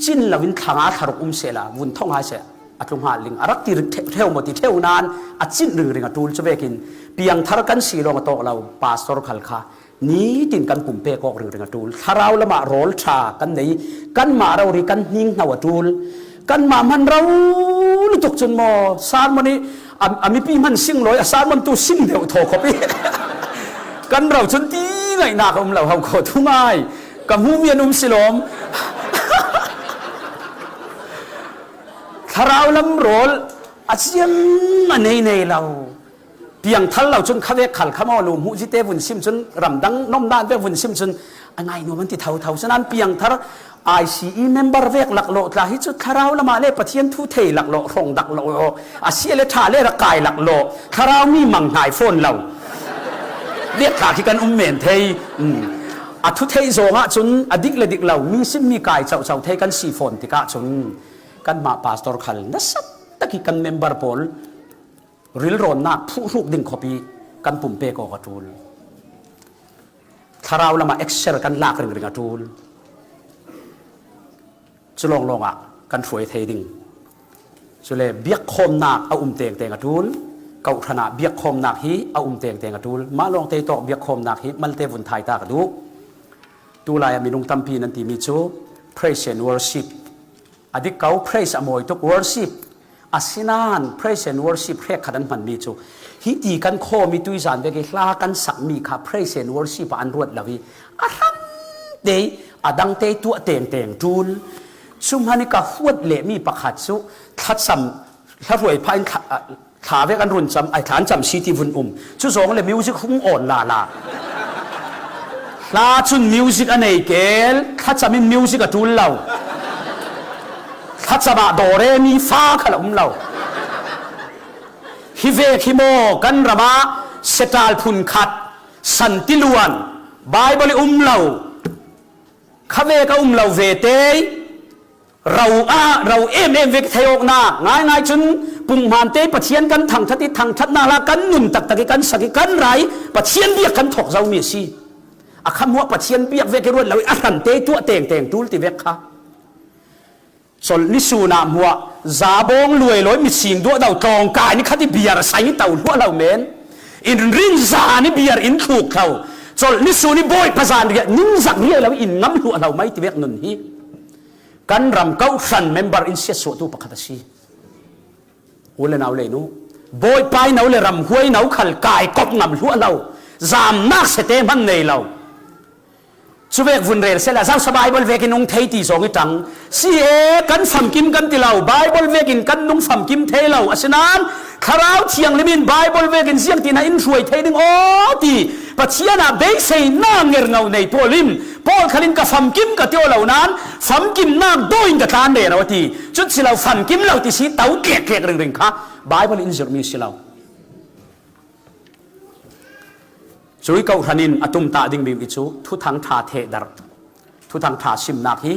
cin loin thla nga thla ruk um sehla, vun thawng hai seh, a tlung hal ling, a rak ti ṭheu maw ti ṭheu nan a cin ringring a ṭul cu vekin piangthar kan si lawng a tawk lo, pastor khal kha nitin kan pumpek awk ringring a ṭul. Thlarau lamah rawl ṭha kan nei, kanmah rori kan hning hno a ṭul. Kanmah hman ro lutuk cun maw, sermon i a, a mipi hman sing lawi, a sermon tu sing deuh thaw khawp i kan ro cun ti ngaihnak a um lo, ho khaw thungai. Ka hmumi an um si lawm. Thlarau lam rawl a ciang a nei nei lo. Piangthar lo cun kha vek khal kha maw, lu hmuh zite vun sim cun, ramdang nomdan vek vun sim cun a ngai nuam an ti thotho. Cunan piangthar I C E member vek laklawh tla hi cu thlarau lamah le Pathian thu thei laklawh, hrawng daklawh, a sia le ṭha le rak kai laklawh, thlarau mi mang hnai fawn lo vek tla khi kan um men thei. Um. A thu theih zawng ah cun a dik le dik lo, mi sim mi kai cohcoh thei kan si fawn tikah cun kanmah pastor khal nasa tak i kan member pawl rilrawnnak phuhhruk ding khawpi kan pumpek awk a ṭul. Thlarau lamah exer kan lak ringring a ṭul. Cu lawnglawng ah kan hruai thei ding. Cule biakkhawmnak a um tengteng a ṭul. Kawhhran ah biakkhawmnak hi a um tengteng a ṭul. Mah lawngte tawk biakkhawmnak hi malte vun thai ta ka duh. Tulai ah minung tampi nan timi cu praise and worship. A dik ko, praise a mawi tuk, worship. Asinain praise and worship hrekkhat an hmanmi cu hiti kan khawm i tuizan vek i hla kan sakmi kha praise and worship ah an ruat lo i a hrang te a dangte tuah tengteng ṭul. Cu hmanh i ka huat lehmi pakhat cu thlacam, hla hruai phah in thla, thla vek an run cam, ai thla an cam si ti vun um. Cu zawng le music hung awn lala. Hla cun music a nei kel, thlacam in music a ṭul lo. Thlacam ah do re mi fa khal a um lo. Hi vek hi maw kan ram ah setal phun khat, santiluan, Bible i um lo, kha vek a um lo ve te. Ro ah, ro em em vek theiawknak ngaingai cun punghmante Pathian kan thangṭhat i thangṭhatnak la kan nun taktak i kan sak i kan rai Pathian biak kan thawk zomi a si. A khamhuah Pathian biak vek i ruat lo i a hrante tuah tengteng ṭul ti vek kha. Colh ni sun ah hmuah zabawng luai lawi mi sing duah do tlawngkai ni khat i biar a sai ni to hluah lo men. In rin zan i biar in thluk tho. Colh ni sun i bawi pazan riah ningzak riai lo in ngam hluah lo mai ti vek nun hi. Kan ram kawhhran member in siatsuahtu pakhat a si. U le nau le nu, Bawipa i no le ramhuai no khal kai kop ngam hluah lo, zamnak sete hman nei lo. Cuvek vun rel sehla, zausa Bible vekin nung thei ti zong i tang. Si e, kan famkim kan ti lo, Bible vekin kan nung famkim thei lo. Asinain Thlarau Thianghlim in Bible vekin ziangtin ah in hruai thei ding aw ti Pathian ah beiseina ngerngo nei pawl in, pawl khalin ka famkim ka ti aw lo nan, famkimnak daw in ka tlan rero a ti. Cut si lo, famkim lo ti si to tlektlek ringring kha Bible in zirhmi si lo. Cui kawhhran in a tumtah dingmi i cu thuthang ṭha thehdarh, thuthang ṭha simnak hi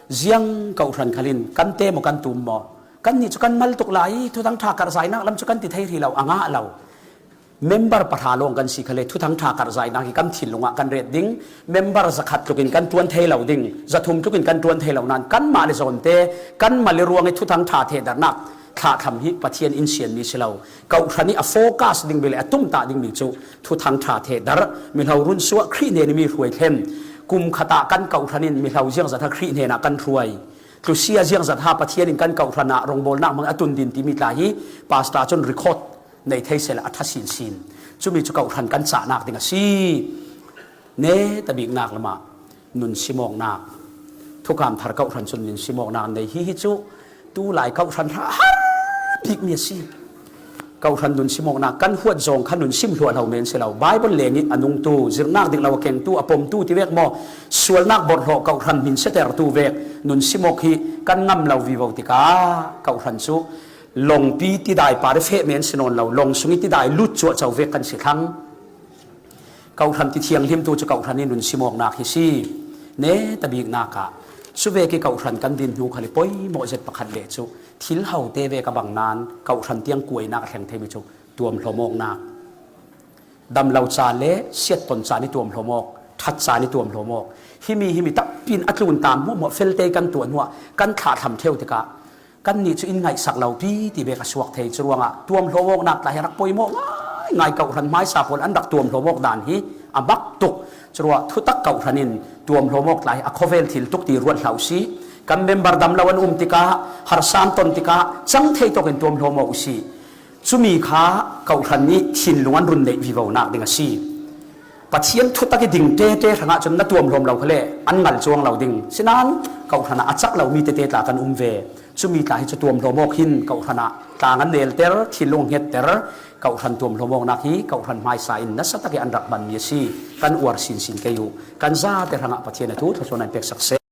ziang kawhhran khalin kan te maw kan tum maw? Kannih cu kan mal tuk lai i thuthang ṭha karhzainak lam cu kan ti thei hrih lo, a ngah lo. Member pahra lawng kan si kha le, thuthang ṭha karhzainak hi kan thinlungah kan ret ding. Member zakhat tlukin kan ṭuan thei lo ding, zathum tlukin kan ṭuan thei lo nain kanmah le zawnte, kanmah le ruangih thuthang ṭha thehdarnak thlahthlam hi Pathian in sianmi si lo. Kohhran ih a focus dingmi le a tumtah dingmi cu thuthang ṭha thehdarh, mihlo runsuah, Khrih hnen ih mi hruai thlen, kum khat ah kan kohhran in mihlo ziangzat ha Khrih hnenah kan hruai, tlusia ziangzat ha Pathian in kan kohhran ah rawngbawlnak hmang a tun din timi tla hi pastor cun record nei thei sehla a ṭha sinsin. Cumi cu kohhran kan cahnak ding a si. Netabiknak lamah nun simawknak, thukam thar kohhran cun nun simawknak an nei. Hihi cu tulai kohhran hra har bikmi a si. Kohhran nun simawknak kan huat zawng kha nun sim hluahhlo men si lo. Bible lengih a nungtu, zirhnak dik lo a kengtu, a pomtu ti vek maw, sualnak borhhlawh kohhran hminsiatertu vek nun simawk hi kan ngam lo vivo tikah kohhran cu lawngpi tidai par ih feh men si nawn lo, lawng sungih tidai lut cuahco vek kan si thlang. Kohhran ti thianghlimtu cu kohhran ih nun simawknak hi si. Netabiknak ah cuvek ih kohhran kan din hnu khal ih poimawh zet pakhat le cu thil hote vek a bang nain kohhran tiang kuainak a thleng theimi cu tuamhlawm awknak. Damlo caan le siatton caan ih tuamhlawm awk, ṭhat caan ih tuamhlawm awk. Himi himi tampi in a tluntam hmuahhmuah felte kan tuah hnuah kan thlahthlam ṭheu tikah kannih cu in ngaihsak lopi ti bek a suak thei. Curuangah tuamhlawm awknak tla hi a rak poimawh ngaingai. Kohhran hmaisa pawl an rak tuamhlawm awk dan hi a mak tuk. Curuah thutak kohhran in tuamhlawm awk tla hi a khawvel thil tuk ti ruat hlah usih. Kan member damlo an um tikah, harsa an ton tikah cang thei tawkin tuamhlawm awk usih. Cumi kha kohhran nih thinlung an run neih vivonak ding a si. Pathian thutak ih ding tete hrangah cun na tuamhlawm lo khale an ngal cuang lo ding. Sinain kohhran ah a cak lomi tete tla kan um ve. Cumi tla hi cu tuamhlawm awk hin kohhran ah tlang an nelter, thinlung a hngetter. Kohhran tuamhlawm awknak hi kohhran hmaisa in nasa tak ih an rak hmanmi a si. Kan uar sinsin kei uh. Kan zate hrangah Pathian a thu thluachuahnak in peksak seh.